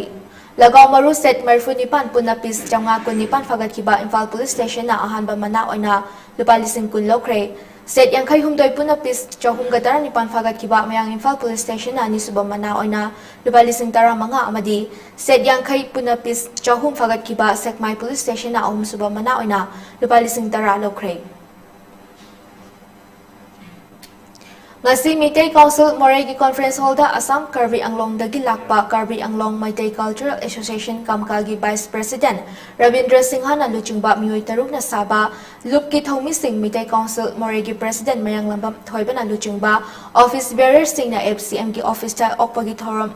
ꯂꯒꯥꯎ ꯃꯔꯨ ꯁꯦꯠ ꯃꯔꯤꯐꯨ ꯅꯤꯄꯥꯟ ꯄꯨꯟꯅ ꯄꯤꯁ ꯆꯥꯝꯃꯉꯥ ꯀꯨꯟ ꯅꯤꯄꯥꯟ ꯐꯒꯠꯈꯤꯕ ꯏꯝꯐꯥꯜ ꯄꯨꯂꯤꯁ ꯁ꯭ꯇꯦꯁꯟꯅ ꯑꯍꯥꯟꯕ ꯃꯅꯥ ꯑꯣꯏꯅ ꯂꯨꯄꯥ ꯂꯤꯁꯤꯡ ꯀꯨꯟ ꯂꯧꯈ꯭ꯔꯦ꯫ ꯁꯦꯠ ꯌꯥꯡꯈꯩ ꯍꯨꯝꯗꯣꯏ ꯄꯨꯟꯅ ꯄꯤꯁ ꯆꯍꯨꯝꯒ ꯇꯔꯥꯅꯤꯄꯥꯟ ꯐꯒꯠꯈꯤꯕ ꯃꯌꯥꯡ ꯏꯝꯐꯥꯜ ꯄꯨꯂꯤꯁ ꯁ꯭ꯇꯦꯁꯟꯅ ꯑꯅꯤꯁꯨꯕ ꯃꯅꯥ ꯑꯣꯏꯅ ꯂꯨꯄꯥ ꯂꯤꯁꯤꯡ ꯇꯔꯥꯃꯉꯥ ꯑꯃꯗꯤ ꯁꯦꯠ ꯌꯥꯡꯈꯩ ꯄꯨꯟꯅ ꯄꯤꯁ ꯆꯍꯨꯝ ꯐꯒꯠꯈꯤꯕ ꯁꯦꯛꯃꯥꯏ ꯄꯨꯂꯤꯁ ꯁ꯭ꯇꯦꯁꯟꯅ ꯑꯍꯨꯝꯁꯨꯕ ꯃꯅꯥ ꯑꯣꯏꯅ ꯂꯨꯄꯥ ꯂꯤꯁꯤꯡ ꯇꯔꯥ ꯂꯧꯈ꯭ꯔꯦ꯫ ꯉꯁꯤ ꯃꯤꯇꯩ ꯀꯥꯎꯟꯁꯤꯜ ꯃꯣꯔꯦꯒꯤ ꯀꯣꯟꯐ꯭ꯔꯦꯟꯁ ꯍꯣꯜꯗ ꯑꯁꯥꯝ ꯀꯥꯔꯕꯤ ꯑꯪꯂꯣꯡꯗꯒꯤ ꯂꯥꯛꯄ ꯀꯥꯔꯕꯤ ꯑꯪꯂꯣꯡ ꯃꯩꯇꯩ ꯀꯜꯆꯔꯦꯜ ꯑꯦꯁꯣꯁꯤꯌꯦꯁꯟ ꯀꯥꯝꯀꯥꯒꯤ ꯚꯥꯏꯁ ꯄ꯭ꯔꯦꯁꯤꯗꯦꯟꯠ ꯔꯕꯤꯟꯗ꯭ꯔ ꯁꯤꯡꯍꯅ ꯂꯨꯆꯤꯡꯕ ꯃꯤꯑꯣꯏ ꯇꯔꯨꯛꯅ ꯁꯥꯕ ꯂꯨꯞꯀꯤ ꯊꯧꯃꯤꯁꯤꯡ ꯃꯤꯇꯩ ꯀꯥꯎꯟꯁꯤꯜ ꯃꯣꯔꯦꯒꯤ ꯄ꯭ꯔꯦꯁꯤꯗꯦꯟꯠ ꯃꯌꯥꯡꯂꯝꯕꯝ ꯊꯣꯏꯕꯅ ꯂꯨꯆꯤꯡꯕ ꯑꯣꯐꯤꯁ ꯕꯤꯌꯔꯔꯁꯤꯡꯅ ꯑꯦꯐ ꯁꯤ ꯑꯦꯝꯒꯤ ꯑꯣꯐꯤꯁꯇ ꯑꯣꯛꯄꯒꯤ ꯊꯧꯔꯝ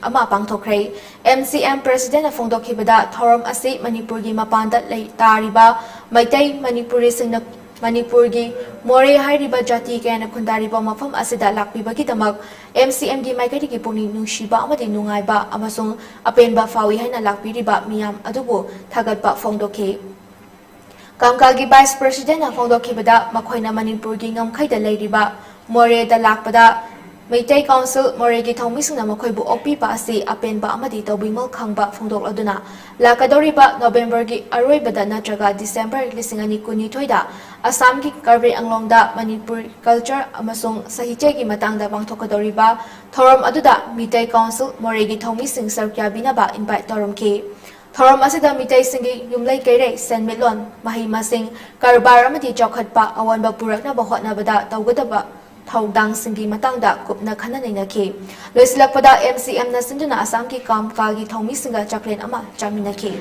ꯑꯃ ꯄꯥꯡꯊꯣꯛꯈ꯭ꯔꯦ꯫ ꯑꯦꯝ ꯁꯤ ꯑꯦꯝ ꯄ꯭ꯔꯦꯁꯤꯗꯦꯟꯠꯅ ꯐꯣꯡꯗꯣꯛꯈꯤꯕꯗ, ꯊꯧꯔꯝ ꯑꯁꯤ ꯃꯅꯤꯄꯨꯔꯒꯤ ꯃꯄꯥꯟꯗ ꯂꯩ ꯇꯥꯔꯤꯕ ꯃꯩꯇꯩ ꯃꯅꯤꯄꯨꯔꯤꯁꯤꯡꯅ ꯃꯅꯤꯄꯨꯔꯒꯤ ꯃꯣꯔꯦ ꯍꯥꯏꯔꯤꯕ ꯖꯥꯇꯤ ꯀꯌꯥꯅ ꯈꯨꯟꯗꯥꯔꯤꯕ ꯃꯐꯝ ꯑꯁꯤꯗ ꯂꯥꯛꯄꯤꯕꯒꯤꯗꯃꯛ ꯑꯦꯝ ꯁꯤ ꯑꯦꯝꯒꯤ ꯃꯥꯏꯀꯩꯗꯒꯤ ꯄꯨꯛꯅꯤꯡ ꯅꯨꯡꯁꯤꯕ ꯑꯃꯗꯤ ꯅꯨꯡꯉꯥꯏꯕ ꯑꯃꯁꯨꯡ ꯑꯄꯦꯟꯕ ꯐꯥꯎꯏ ꯍꯥꯏꯅ ꯂꯥꯛꯄꯤꯔꯤꯕ ꯃꯤꯌꯥꯝ ꯑꯗꯨꯕꯨ ꯊꯥꯒꯠꯄ ꯐꯣꯡꯗꯣꯛꯈꯤ꯫ ꯀꯥꯝꯀꯥꯒꯤ ꯚꯥꯏꯁ ꯄ꯭ꯔꯦꯁꯤꯗꯦꯟꯠꯅ ꯐꯣꯡꯗꯣꯛꯈꯤꯕꯗ, ꯃꯈꯣꯏꯅ ꯃꯅꯤꯄꯨꯔꯒꯤ ꯉꯝꯈꯩꯗ ꯂꯩꯔꯤꯕ ꯃꯣꯔꯦꯗ ꯂꯥꯛꯄꯗ ꯃꯩꯇꯩ ꯀꯥꯎꯟꯁꯤꯜ ꯃꯣꯔꯦꯒꯤ ꯊꯧꯃꯤꯁꯤꯡꯅ ꯃꯈꯣꯏꯕꯨ ꯑꯣꯛꯄꯤꯕ ꯑꯁꯤ ꯑꯄꯦꯟꯕ ꯑꯃꯗꯤ ꯇꯧꯕꯤꯃꯜ ꯈꯪꯕ ꯐꯣꯡꯗꯣꯛꯂꯗꯨꯅ, ꯂꯥꯛꯀꯗꯧꯔꯤꯕ ꯅꯣꯕꯦꯝꯕꯔꯒꯤ ꯑꯔꯣꯏꯕꯗ ꯅꯠꯇ꯭ꯔꯒ ꯗꯤꯁꯦꯝꯕꯔ ꯂꯤꯁꯤꯡ ꯑꯅꯤ ꯀꯨꯟꯅꯤꯊꯣꯏꯗ ꯑꯁꯥꯝꯒꯤ ꯀꯥꯔꯕꯤ ꯑꯪꯂꯣꯡꯗ ꯃꯅꯤꯄꯨꯔ ꯀꯜꯆꯔ ꯑꯃꯁꯨꯡ ꯁꯥꯍꯤꯇ꯭ꯌꯒꯤ ꯃꯇꯥꯡꯗ ꯄꯥꯡꯊꯣꯛꯀꯗꯧꯔꯤꯕ ꯊꯧꯔꯝ ꯑꯗꯨꯗ ꯃꯤꯇꯩ ꯀꯥꯎꯟꯁꯤꯜ ꯃꯣꯔꯦꯒꯤ ꯊꯧꯃꯤꯁꯤꯡ ꯁꯔꯨꯛ ꯌꯥꯕꯤꯅꯕ ꯏꯟꯚꯥꯏꯠ ꯇꯧꯔꯝꯈꯤ꯫ ꯊꯧꯔꯝ ꯑꯁꯤꯗ ꯃꯤꯇꯩꯁꯤꯡꯒꯤ ꯌꯨꯝꯂꯩ ꯀꯩꯔꯩ, ꯁꯦꯟꯃꯤꯠꯂꯣꯟ, ꯃꯍꯩ ꯃꯁꯤꯡ, ꯀꯔꯕꯥꯔ ꯑꯃꯗꯤ ꯆꯥꯎꯈꯠꯄ ꯑꯑꯣꯟꯕ ꯄꯨꯔꯛꯅꯕ ꯍꯣꯠꯅꯕꯗ ꯇꯧꯒꯗꯕ ꯊꯧꯗꯥꯡꯁꯤꯡꯒꯤ ꯃꯇꯥꯡꯗ ꯀꯨꯞꯅ ꯈꯟꯅ ꯅꯩꯅꯈꯤ꯫ ꯂꯣꯏꯁꯤꯜꯂꯛꯄꯗ ꯑꯦꯝ ꯁꯤ ꯑꯦꯝꯅ ꯁꯤꯟꯗꯨꯅ ꯑꯁꯥꯝꯒꯤ ꯀꯥꯝꯀꯥꯒꯤ ꯊꯧꯃꯤꯁꯤꯡꯒ ꯆꯥꯛꯂꯦꯟ ꯑꯃ ꯆꯥꯃꯤꯟꯅꯈꯤ꯫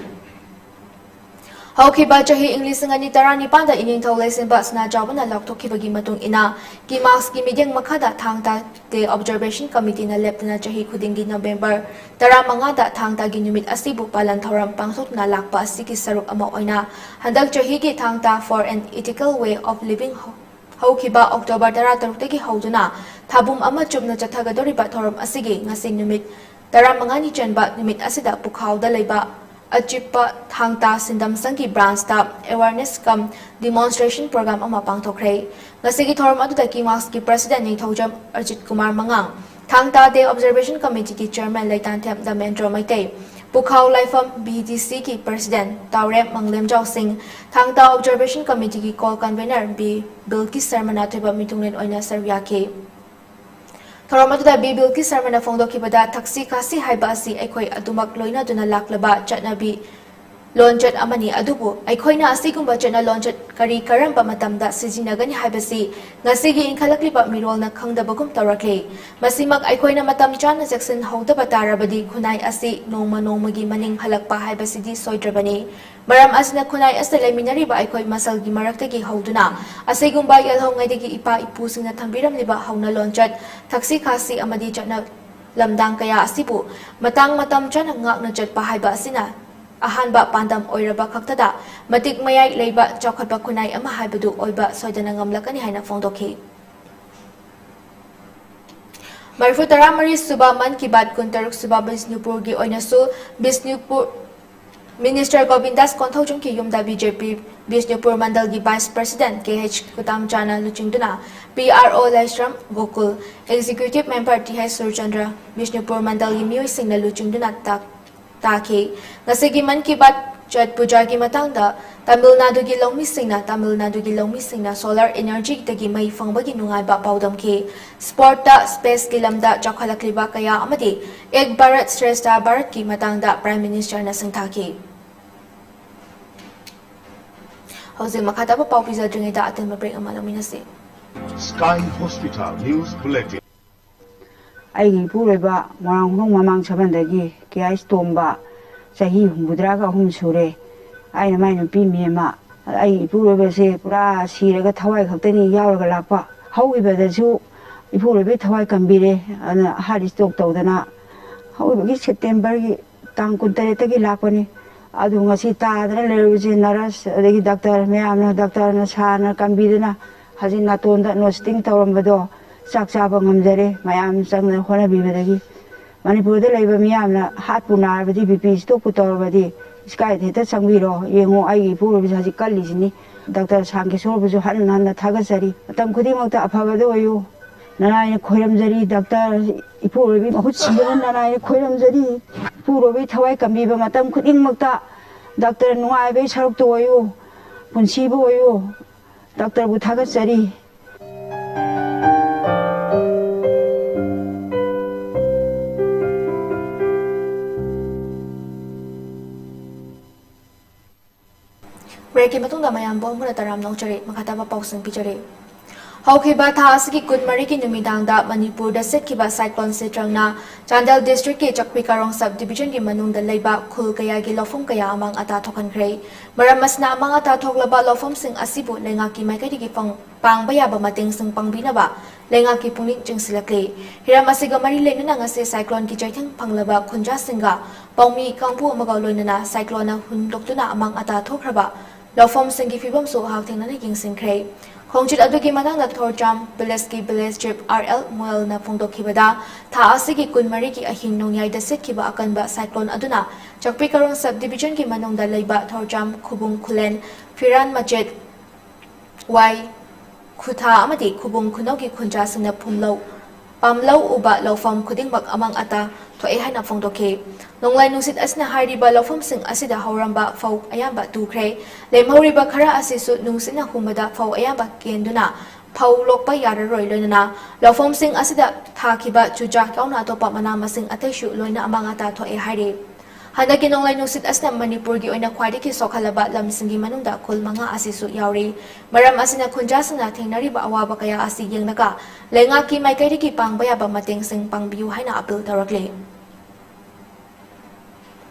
ꯍꯧꯈꯤꯕ ꯆꯍꯤ ꯏꯪ ꯂꯤꯁꯤꯡ ꯑꯅꯤ ꯇꯔꯥꯅꯤꯄꯥꯟꯗ ꯏꯅꯤꯡꯊꯧ ꯂꯩꯁꯦꯝꯕ ꯁꯅꯥꯖꯥꯎꯕꯅ ꯂꯥꯎꯊꯣꯛꯈꯤꯕꯒꯤ ꯃꯇꯨꯡ ꯏꯟꯅ, ꯀꯤꯃꯥꯛꯁꯀꯤ ꯃꯤꯠꯌꯦꯡ ꯃꯈꯥꯗ ꯊꯥꯡ ꯇꯥ Day Observation Committeeꯅ ꯂꯦꯞꯇꯅ ꯆꯍꯤ ꯈꯨꯗꯤꯡꯒꯤ ꯅꯕꯦꯝꯕꯔ ꯇꯔꯥꯃꯉꯥꯗ ꯊꯥꯡ ꯇꯥꯒꯤ ꯅꯨꯃꯤꯠ ꯑꯁꯤꯕꯨ ꯄꯥꯂꯟ ꯊꯧꯔꯝ ꯄꯥꯡꯊꯣꯛꯇꯨꯅ ꯂꯥꯛꯄ ꯑꯁꯤꯒꯤ ꯁꯔꯨꯛ ꯑꯃ ꯑꯣꯏꯅ ꯍꯟꯗꯛ ꯆꯍꯤꯒꯤ ꯊꯥꯡ ꯇꯥ For an Ethical Way of Living ꯍꯧ-, ꯍꯧꯈꯤꯕ ꯑꯣꯛꯇꯣꯕꯔ ꯇꯔꯥꯇꯔꯨꯛꯇꯒꯤ ꯍꯧꯗꯨꯅ ꯊꯥꯕꯨꯝ ꯑꯃ ꯆꯨꯞꯅ ꯆꯠꯊꯒꯗꯧꯔꯤꯕ ꯊꯧꯔꯝ ꯑꯁꯤꯒꯤ ꯉꯁꯤ ꯅꯨꯃꯤꯠ ꯇꯔꯥꯃꯉꯥꯅꯤ ꯆꯟꯕ ꯅꯨꯃꯤꯠ ꯑꯁꯤꯗ ꯄꯨꯈꯥꯎꯗ ꯂꯩꯕ ꯑꯆꯤꯞꯄ ꯊꯥꯡ ꯇꯥ ꯁꯤꯟꯗꯝ ꯁꯪꯒꯤ branchꯇ awareness cum demonstration program ꯑꯃ ꯄꯥꯡꯊꯣꯛꯈ꯭ꯔꯦ꯫ ꯉꯁꯤꯒꯤ ꯊꯧꯔꯝ ꯑꯗꯨꯗ ꯀꯤꯃꯥꯛꯁꯀꯤ President ꯅꯤꯡꯊꯧꯖꯝ ꯑꯖꯤꯠ ꯀꯨꯃꯥꯔ ꯃꯉꯥꯡ, ꯊꯥꯡ ꯇꯥ Day Observation Committeeꯒꯤ Chairman ꯂꯩꯇꯥꯟꯊꯦꯝ ꯗꯃꯦꯟꯗ꯭ꯔꯣ ꯃꯩꯇꯩ, ꯄꯨꯈꯥꯎ ꯂꯥꯏꯐꯝ BDCꯒꯤ President ꯇꯥꯎꯔꯦꯝ ꯃꯪꯂꯦꯝꯖꯥꯎ ꯁꯤꯡ, ꯊꯥꯡ ꯇꯥ Observation Committeeꯒꯤ Co-Convenor ꯕꯤ ꯕꯤꯜꯀꯤꯁ ꯁꯔꯃꯅ ꯑꯊꯣꯏꯕ ꯃꯤꯊꯨꯡꯂꯦꯟ ꯑꯣꯏꯅ ꯁꯔꯨꯛ ꯌꯥꯈꯤ꯫ ꯊꯧꯔꯝ ꯑꯗꯨꯗ ꯕꯤ ꯕꯤꯜꯀꯤꯁ ꯁꯔꯃꯅ ꯐꯣꯡꯗꯣꯛꯈꯤꯕꯗ, ꯊꯛꯁꯤ ꯈꯥꯁꯤ ꯍꯥꯏꯕ ꯑꯁꯤ ꯑꯩꯈꯣꯏ ꯑꯗꯨꯃꯛ ꯂꯣꯏꯅꯗꯨꯅ ꯂꯥꯛꯂꯕ ꯆꯠꯅꯕꯤ ꯂꯣꯟꯆꯠ ꯑꯃꯅꯤ꯫ ꯑꯗꯨꯕꯨ ꯑꯩꯈꯣꯏꯅ ꯑꯁꯤꯒꯨꯝꯕ ꯆꯠꯅ ꯂꯣꯟꯆꯠ ꯀꯔꯤ ꯀꯔꯝꯕ ꯃꯇꯝꯗ ꯁꯤꯖꯤꯟꯅꯒꯅꯤ ꯍꯥꯏꯕꯁꯤ ꯉꯁꯤꯒꯤ ꯏꯟꯈꯠꯂꯛꯂꯤꯕ ꯃꯤꯔꯣꯜꯅ ꯈꯪꯗꯕꯒꯨꯝ ꯇꯧꯔꯛꯂꯤ꯫ ꯃꯁꯤꯃꯛ ꯑꯩꯈꯣꯏꯅ ꯃꯇꯝ ꯆꯥꯅ ꯆꯦꯛꯁꯤꯟꯍꯧꯗꯕ ꯇꯥꯔꯕꯗꯤ ꯈꯨꯟꯅꯥꯏ ꯑꯁꯤ ꯅꯣꯡꯃ ꯅꯣꯡꯃꯒꯤ ꯃꯅꯤꯡ ꯍꯜꯂꯛꯄ ꯍꯥꯏꯕꯁꯤꯗꯤ ꯁꯣꯏꯗ꯭ꯔꯕꯅꯤ꯫ ꯃꯔꯝ ꯑꯁꯤꯅ ꯈꯨꯟꯅꯥꯏ ꯑꯁꯤꯗ ꯂꯩꯃꯤꯟꯅꯔꯤꯕ ꯑꯩꯈꯣꯏ ꯃꯁꯜꯒꯤ ꯃꯔꯛꯇꯒꯤ ꯍꯧꯗꯨꯅ ꯑꯁꯤꯒꯨꯝꯕ ꯌꯦꯜꯍꯧꯉꯩꯗꯒꯤ ꯏꯄꯥ ꯏꯄꯨꯁꯤꯡꯅ ꯊꯝꯕꯤꯔꯝꯂꯤꯕ ꯍꯧꯅ ꯂꯣꯟꯆꯠ, ꯊꯛꯁꯤ ꯈꯥꯁꯤ ꯑꯃꯗꯤ ꯆꯠꯅ ꯂꯝꯗꯥꯡ ꯀꯌꯥ ꯑꯁꯤꯕꯨ ꯃꯇꯥꯡ ꯃꯇꯝ ꯆꯥꯅ ꯉꯥꯛꯅ ꯆꯠꯄ ꯍꯥꯏꯕ ꯑꯁꯤꯅ ꯑꯍꯥꯟꯕ ꯄꯥꯟꯗꯝ ꯑꯣꯏꯔꯕ ꯈꯛꯇꯗ ꯃꯇꯤꯛ ꯃꯌꯥꯏ ꯂꯩꯕ ꯆꯥꯎꯈꯠꯄ ꯈꯨꯟꯅꯥꯏ ꯑꯃ ꯍꯥꯏꯕꯗꯨ ꯑꯣꯏꯕ ꯁꯣꯏꯗꯅ ꯉꯝꯂꯛꯀꯅꯤ ꯍꯥꯏꯅ ꯐꯣꯡꯗꯣꯛꯈꯤ꯫ ꯃꯔꯤꯐꯨ ꯇꯔꯥꯃꯔꯤ ꯁꯨꯕ ꯃꯟ ꯀꯤ ꯕꯥꯠ ꯀꯨꯟꯇꯔꯨꯛ ꯁꯨꯕ ꯕꯤꯁꯅꯨꯄꯨꯔꯒꯤ ꯑꯣꯏꯅꯁꯨ ꯕꯤꯁꯅꯨꯄꯨꯔ Minister ꯒꯣꯕꯤꯟꯗꯥꯁ ꯀꯣꯟꯊꯧꯖꯝꯒꯤ ꯌꯨꯝꯗ BJP ꯕꯤꯁꯅꯨꯄꯨꯔ ꯃꯟꯗꯜꯒꯤ Vice President ꯀꯦ ꯑꯩꯆ ꯀꯨꯇꯥꯝꯆꯥꯅ ꯂꯨꯆꯤꯡꯗꯨꯅ P R O Laishram Gokul, Executive Member T H Surchandra, Bishnupur ꯃꯟꯗꯜꯒꯤ ꯃꯤꯑꯣꯏꯁꯤꯡꯅ ꯂꯨꯆꯤꯡꯗꯨꯅ ꯇꯥꯛ-, ꯇꯥꯈꯤ꯫ ꯉꯁꯤꯒꯤ ꯃꯟ ꯀꯤ ꯕꯥꯠ ꯆꯠ ꯄꯨꯖꯥꯒꯤ ꯃꯇꯥꯡꯗ ꯇꯥꯃꯤꯜ ꯅꯥꯗꯨꯒꯤ ꯂꯧꯃꯤꯁꯤꯡꯅ, ꯇꯥꯃꯤꯜ ꯅꯥꯗꯨꯒꯤ ꯂꯧꯃꯤꯁꯤꯡꯅ solar energyꯗꯒꯤ ꯃꯩ ꯐꯪꯕꯒꯤ ꯅꯨꯡꯉꯥꯏꯕ ꯄꯥꯎꯗꯝꯈꯤ꯫ Sportꯇ, spaceꯀꯤ ꯂꯝꯗ ꯆꯥꯎꯈꯠꯂꯛꯂꯤꯕ ꯀꯌꯥ ꯑꯃꯗꯤ Ek Bharat Shreshtha Bharatꯀꯤ ꯃꯇꯥꯡꯗ Prime Ministerꯅ ꯁꯤꯡꯊꯥꯈꯤ꯫ ꯍꯧꯖꯤꯛ ꯃꯈꯥ ꯇꯥꯕ ꯄꯥꯎ ꯄꯤꯖꯗ꯭ꯔꯤꯉꯩꯗ ꯑꯇꯦꯟꯕ break ꯑꯃ ꯂꯧꯃꯤꯟꯅꯁꯤ꯫ Sky Hospital News Bulletin꯫ ꯑꯩꯒꯤ ꯏꯄꯨꯔꯣꯏꯕ ꯃꯣꯏꯔꯥꯡ ꯍꯨꯅꯧ ꯃꯃꯥꯡ ꯁꯕꯟꯗꯒꯤ ꯀꯦ ꯑꯩꯆ ꯇꯣꯝꯕ, ꯆꯍꯤ ꯍꯨꯝꯐꯨꯇꯔꯥꯒ ꯑꯍꯨꯝ ꯁꯨꯔꯦ꯫ ꯑꯩꯅ ꯃꯥꯏ ꯅꯨꯄꯤ ꯃꯦꯝꯃ, ꯑꯩ ꯏꯄꯨꯔꯣꯏꯕꯁꯦ ꯄꯨꯔꯥ ꯁꯤꯔꯒ ꯊꯋꯥꯏ ꯈꯛꯇꯅꯤ ꯌꯥꯎꯔꯒ ꯂꯥꯛꯄ꯫ ꯍꯧꯈꯤꯕꯗꯁꯨ ꯏꯄꯨꯔꯣꯏꯕꯩ ꯊꯋꯥꯏ ꯀꯝꯕꯤꯔꯦ꯫ ꯑꯗꯨꯅ ꯍꯥꯔꯠ ꯏꯁꯇ꯭ꯔꯣꯛ ꯇꯧꯗꯅ ꯍꯧꯈꯤꯕꯒꯤ ꯁꯦꯞꯇꯦꯝꯕꯔꯒꯤ ꯇꯥꯡ ꯀꯨꯟꯇꯔꯦꯠꯇꯒꯤ ꯂꯥꯛꯄꯅꯤ꯫ ꯑꯗꯨ ꯉꯁꯤ ꯇꯥꯗꯅ ꯂꯩꯔꯨꯕꯁꯦ ꯅꯔꯁ, ꯑꯗꯒꯤ ꯗꯥꯛꯇꯔ ꯃꯌꯥꯝꯅ, ꯗꯥꯛꯇꯔꯅ ꯁꯥꯔꯅ ꯀꯟꯕꯤꯗꯨꯅ ꯍꯧꯖꯤꯛ ꯅꯥꯇꯣꯟꯗ ꯅꯣꯁꯇꯤꯡ ꯇꯧꯔꯝꯕꯗꯣ ꯆꯥꯛ ꯆꯥꯕ ꯉꯝꯖꯔꯦ, ꯃꯌꯥꯝ ꯆꯪꯗꯅ ꯍꯣꯠꯅꯕꯤꯕꯗꯒꯤ꯫ ꯃꯅꯤꯄꯨꯔꯗ ꯂꯩꯕ ꯃꯤꯌꯥꯝꯅ ꯍꯥꯔꯠꯄꯨ ꯅꯥꯔꯕꯗꯤ, ꯕꯤ ꯄꯤ ꯏꯁꯇ꯭ꯔꯣꯛꯄꯨ ꯇꯧꯔꯕꯗꯤ, ꯁ꯭ꯀꯥꯏꯗ ꯍꯦꯛꯇ ꯆꯪꯕꯤꯔꯣ꯫ ꯌꯦꯡꯉꯣ, ꯑꯩꯒꯤ ꯏꯄꯨꯔꯣꯏꯕꯁꯦ ꯍꯧꯖꯤꯛ ꯀꯜꯂꯤꯁꯤꯅꯤ꯫ ꯗꯥꯛꯇꯔ ꯁꯥꯝ ꯀꯤꯁꯣꯔꯕꯨꯁꯨ ꯍꯟꯅ ꯍꯟꯅ ꯊꯥꯒꯠꯆꯔꯤ꯫ ꯃꯇꯝ ꯈꯨꯗꯤꯡꯃꯛꯇ ꯑꯐꯕꯗ ꯑꯣꯏꯌꯨ꯫ ꯅꯅꯥꯏꯅ ꯈꯣꯏꯔꯝꯖꯔꯤ꯫ ꯗꯥꯛꯇꯔ ꯏꯄꯨꯔꯣꯏꯕꯤ ꯃꯍꯨꯠ ꯁꯤꯟꯗꯨꯅ ꯅꯅꯥꯏꯅ ꯈꯣꯏꯔꯝꯖꯔꯤ꯫ ꯏꯄꯨꯔꯣꯏꯕꯤ ꯊꯋꯥꯏ ꯀꯟꯕꯤꯕ ꯃꯇꯝ ꯈꯨꯗꯤꯡꯃꯛꯇ ꯗꯥꯛꯇꯔ ꯅꯨꯡꯉꯥꯏꯕꯒꯤ ꯁꯔꯨꯛꯇ ꯑꯣꯏꯌꯨ, ꯄꯨꯟꯁꯤꯕꯨ ꯑꯣꯏꯌꯨ꯫ ꯗꯥꯛꯇꯔꯕꯨ ꯊꯥꯒꯠꯆꯔꯤ꯫ ꯕ꯭ꯔꯦꯛꯀꯤ ꯃꯇꯨꯡꯗ ꯃꯌꯥꯝꯕꯨ ꯑꯃꯨꯛ ꯍꯟꯅ ꯇꯔꯥꯝꯅ ꯑꯣꯛꯆꯔꯤ꯫ ꯃꯈꯥ ꯇꯥꯕ ꯄꯥꯎꯁꯤꯡ ꯄꯤꯖꯔꯤ꯫ ꯍꯧꯈꯤꯕ ꯊꯥ ꯑꯁꯤꯒꯤ ꯀꯨꯟꯃꯔꯤꯒꯤ ꯅꯨꯃꯤꯗꯥꯡꯗ ꯃꯅꯤꯄꯨꯔꯗ ꯁꯤꯠꯈꯤꯕ ꯁꯥꯏꯀ꯭ꯂꯣꯟ ꯁꯤꯇ꯭ꯔꯪꯅ ꯆꯥꯟꯗꯦꯜ ꯗꯤꯁꯇ꯭ꯔꯤꯛꯀꯤ ꯆꯛꯄꯤ ꯀꯥꯔꯣꯡ ꯁꯕ ꯗꯤꯕꯤꯖꯟꯒꯤ ꯃꯅꯨꯡꯗ ꯂꯩꯕ ꯈꯨꯜ ꯀꯌꯥꯒꯤ ꯂꯧꯐꯝ ꯀꯌꯥ ꯑꯃꯥꯡ ꯑꯇꯥ ꯊꯣꯛꯍꯟꯈ꯭ꯔꯦ꯫ ꯃꯔꯝ ꯑꯁꯤꯅ ꯑꯃꯥꯡ ꯑꯇꯥ ꯊꯣꯛꯂꯕ ꯂꯧꯐꯝꯁꯤꯡ ꯑꯁꯤꯕꯨ ꯂꯩꯉꯥꯛꯀꯤ ꯃꯥꯏꯀꯩꯗꯒꯤ ꯐꯪ-, ꯄꯥꯡꯕ ꯌꯥꯕ ꯃꯇꯦꯡꯁꯤꯡ ꯄꯥꯡꯕꯤꯅꯕ ꯂꯩꯉꯥꯛꯀꯤ ꯄꯨꯛꯅꯤꯡ ꯆꯤꯡꯁꯤꯜꯂꯛꯂꯤ꯫ ꯍꯤꯔꯝ ꯑꯁꯤꯒ ꯃꯔꯤ ꯂꯩꯅꯅ ꯉꯁꯤ ꯁꯥꯏꯀ꯭ꯂꯣꯟꯒꯤ ꯆꯩꯊꯦꯡ ꯐꯪꯂꯕ ꯈꯨꯟꯖꯥꯁꯤꯡꯒ ꯄꯥꯎꯃꯤ ꯀꯥꯡꯕꯨ ꯑꯃꯒ ꯂꯣꯏꯅꯅ ꯁꯥꯏꯀ꯭ꯂꯣꯟꯅ ꯍꯨꯟꯗꯣꯛꯇꯨꯅ ꯑꯃꯥꯡ ꯑꯇꯥ ꯊꯣꯛꯈ꯭ꯔꯕ ꯂꯧꯐꯝꯁꯤꯡꯒꯤ ꯐꯤꯕꯝꯁꯨ ꯍꯛꯊꯦꯡꯅꯅ ꯌꯦꯡꯁꯤꯟꯈ꯭ꯔꯦ꯫ ꯈꯣꯡꯆꯠ ꯑꯗꯨꯒꯤ ꯃꯇꯥꯡꯗ ꯊꯣꯔꯆꯥꯝ ꯚꯤꯂꯦꯖꯀꯤ ꯚꯤꯂꯦꯖ ꯆꯤꯐ ꯑꯥꯔ ꯑꯦꯜ ꯃꯣꯌꯜꯅ ꯐꯣꯡꯗꯣꯛꯈꯤꯕꯗ, ꯊꯥ ꯑꯁꯤꯒꯤ ꯀꯨꯟꯃꯔꯤꯒꯤ ꯑꯍꯤꯡ ꯅꯣꯡꯌꯥꯏꯗ ꯁꯤꯠꯈꯤꯕ ꯑꯀꯟꯕ ꯁꯥꯏꯀ꯭ꯂꯣꯟ ꯑꯗꯨꯅ ꯆꯛꯄꯤ ꯀꯥꯔꯣꯡ ꯁꯕ ꯗꯤꯕꯤꯖꯟꯒꯤ ꯃꯅꯨꯡꯗ ꯂꯩꯕ ꯊꯣꯔꯆꯥꯝ, ꯈꯨꯕꯨꯡ ꯈꯨꯂꯦꯟ, ꯐꯤꯔꯥꯟ ꯃꯆꯦꯠ, ꯋꯥꯏ ꯈꯨꯊꯥ ꯑꯃꯗꯤ ꯈꯨꯕꯨꯡ ꯈꯨꯅꯧꯒꯤ ꯈꯨꯟꯖꯥꯁꯤꯡꯅ ꯐꯨꯝꯂꯧ, ꯄꯥꯝꯂꯧ ꯎꯕ ꯂꯧꯐꯝ ꯈꯨꯗꯤꯡꯃꯛ ꯑꯃꯥꯡ ꯑꯇꯥ ꯊꯣꯛꯑꯦ ꯍꯥꯏꯅ ꯐꯣꯡꯗꯣꯛꯈꯤ꯫ ꯅꯣꯡꯂꯩ ꯅꯨꯡꯁꯤꯠ ꯑꯁꯤꯅ ꯍꯥꯏꯔꯤꯕ ꯂꯧꯐꯝꯁꯤꯡ ꯑꯁꯤꯗ ꯍꯧꯔꯝꯕ ꯐꯧ ꯑꯌꯥꯝꯕ ꯇꯨꯈ꯭ꯔꯦ꯫ ꯂꯦꯝꯍꯧꯔꯤꯕ ꯈꯔ ꯑꯁꯤꯁꯨ ꯅꯨꯡꯁꯤꯠꯅ ꯍꯨꯝꯕꯗ ꯐꯧ ꯑꯌꯥꯝꯕ ꯀꯦꯟꯗꯨꯅ ꯐꯧ ꯂꯣꯛꯄ ꯌꯥꯔꯔꯣꯏ, ꯂꯣꯏꯅꯅ ꯂꯧꯐꯝꯁꯤꯡ ꯑꯁꯤꯗ ꯊꯥꯈꯤꯕ ꯆꯨꯖꯥꯛ ꯌꯥꯎꯅ ꯑꯇꯣꯞꯄ ꯃꯅꯥ ꯃꯁꯤꯡ ꯑꯇꯩꯁꯨ ꯂꯣꯏꯅ ꯑꯃꯥꯡ ꯑꯇꯥ ꯊꯣꯛꯑꯦ ꯍꯥꯏꯔꯤ꯫ ꯍꯟꯗꯛꯀꯤ ꯅꯣꯡꯂꯩ ꯅꯨꯡꯁꯤꯠ ꯑꯁꯤꯅ ꯃꯅꯤꯄꯨꯔꯒꯤ ꯑꯣꯏꯅ ꯈ꯭ꯋꯥꯏꯗꯒꯤ ꯁꯣꯛꯍꯜꯂꯕ ꯂꯝꯁꯤꯡꯒꯤ ꯃꯅꯨꯡꯗ ꯈꯨꯜ ꯃꯉꯥ ꯑꯁꯤꯁꯨ ꯌꯥꯎꯔꯤ꯫ ꯃꯔꯝ ꯑꯁꯤꯅ ꯈꯨꯟꯖꯥꯁꯤꯡꯅ ꯊꯦꯡꯅꯔꯤꯕ ꯑꯋꯥꯕ ꯀꯌꯥ ꯑꯁꯤ ꯌꯦꯡꯂꯒ ꯂꯩꯉꯥꯛꯀꯤ ꯃꯥꯏꯀꯩꯗꯒꯤ ꯄꯥꯡꯕ ꯌꯥꯕ ꯃꯇꯦꯡꯁꯤꯡ ꯄꯥꯡꯕꯤꯌꯨ ꯍꯥꯏꯅ ꯑꯥꯄꯤꯜ ꯇꯧꯔꯛꯂꯤ꯫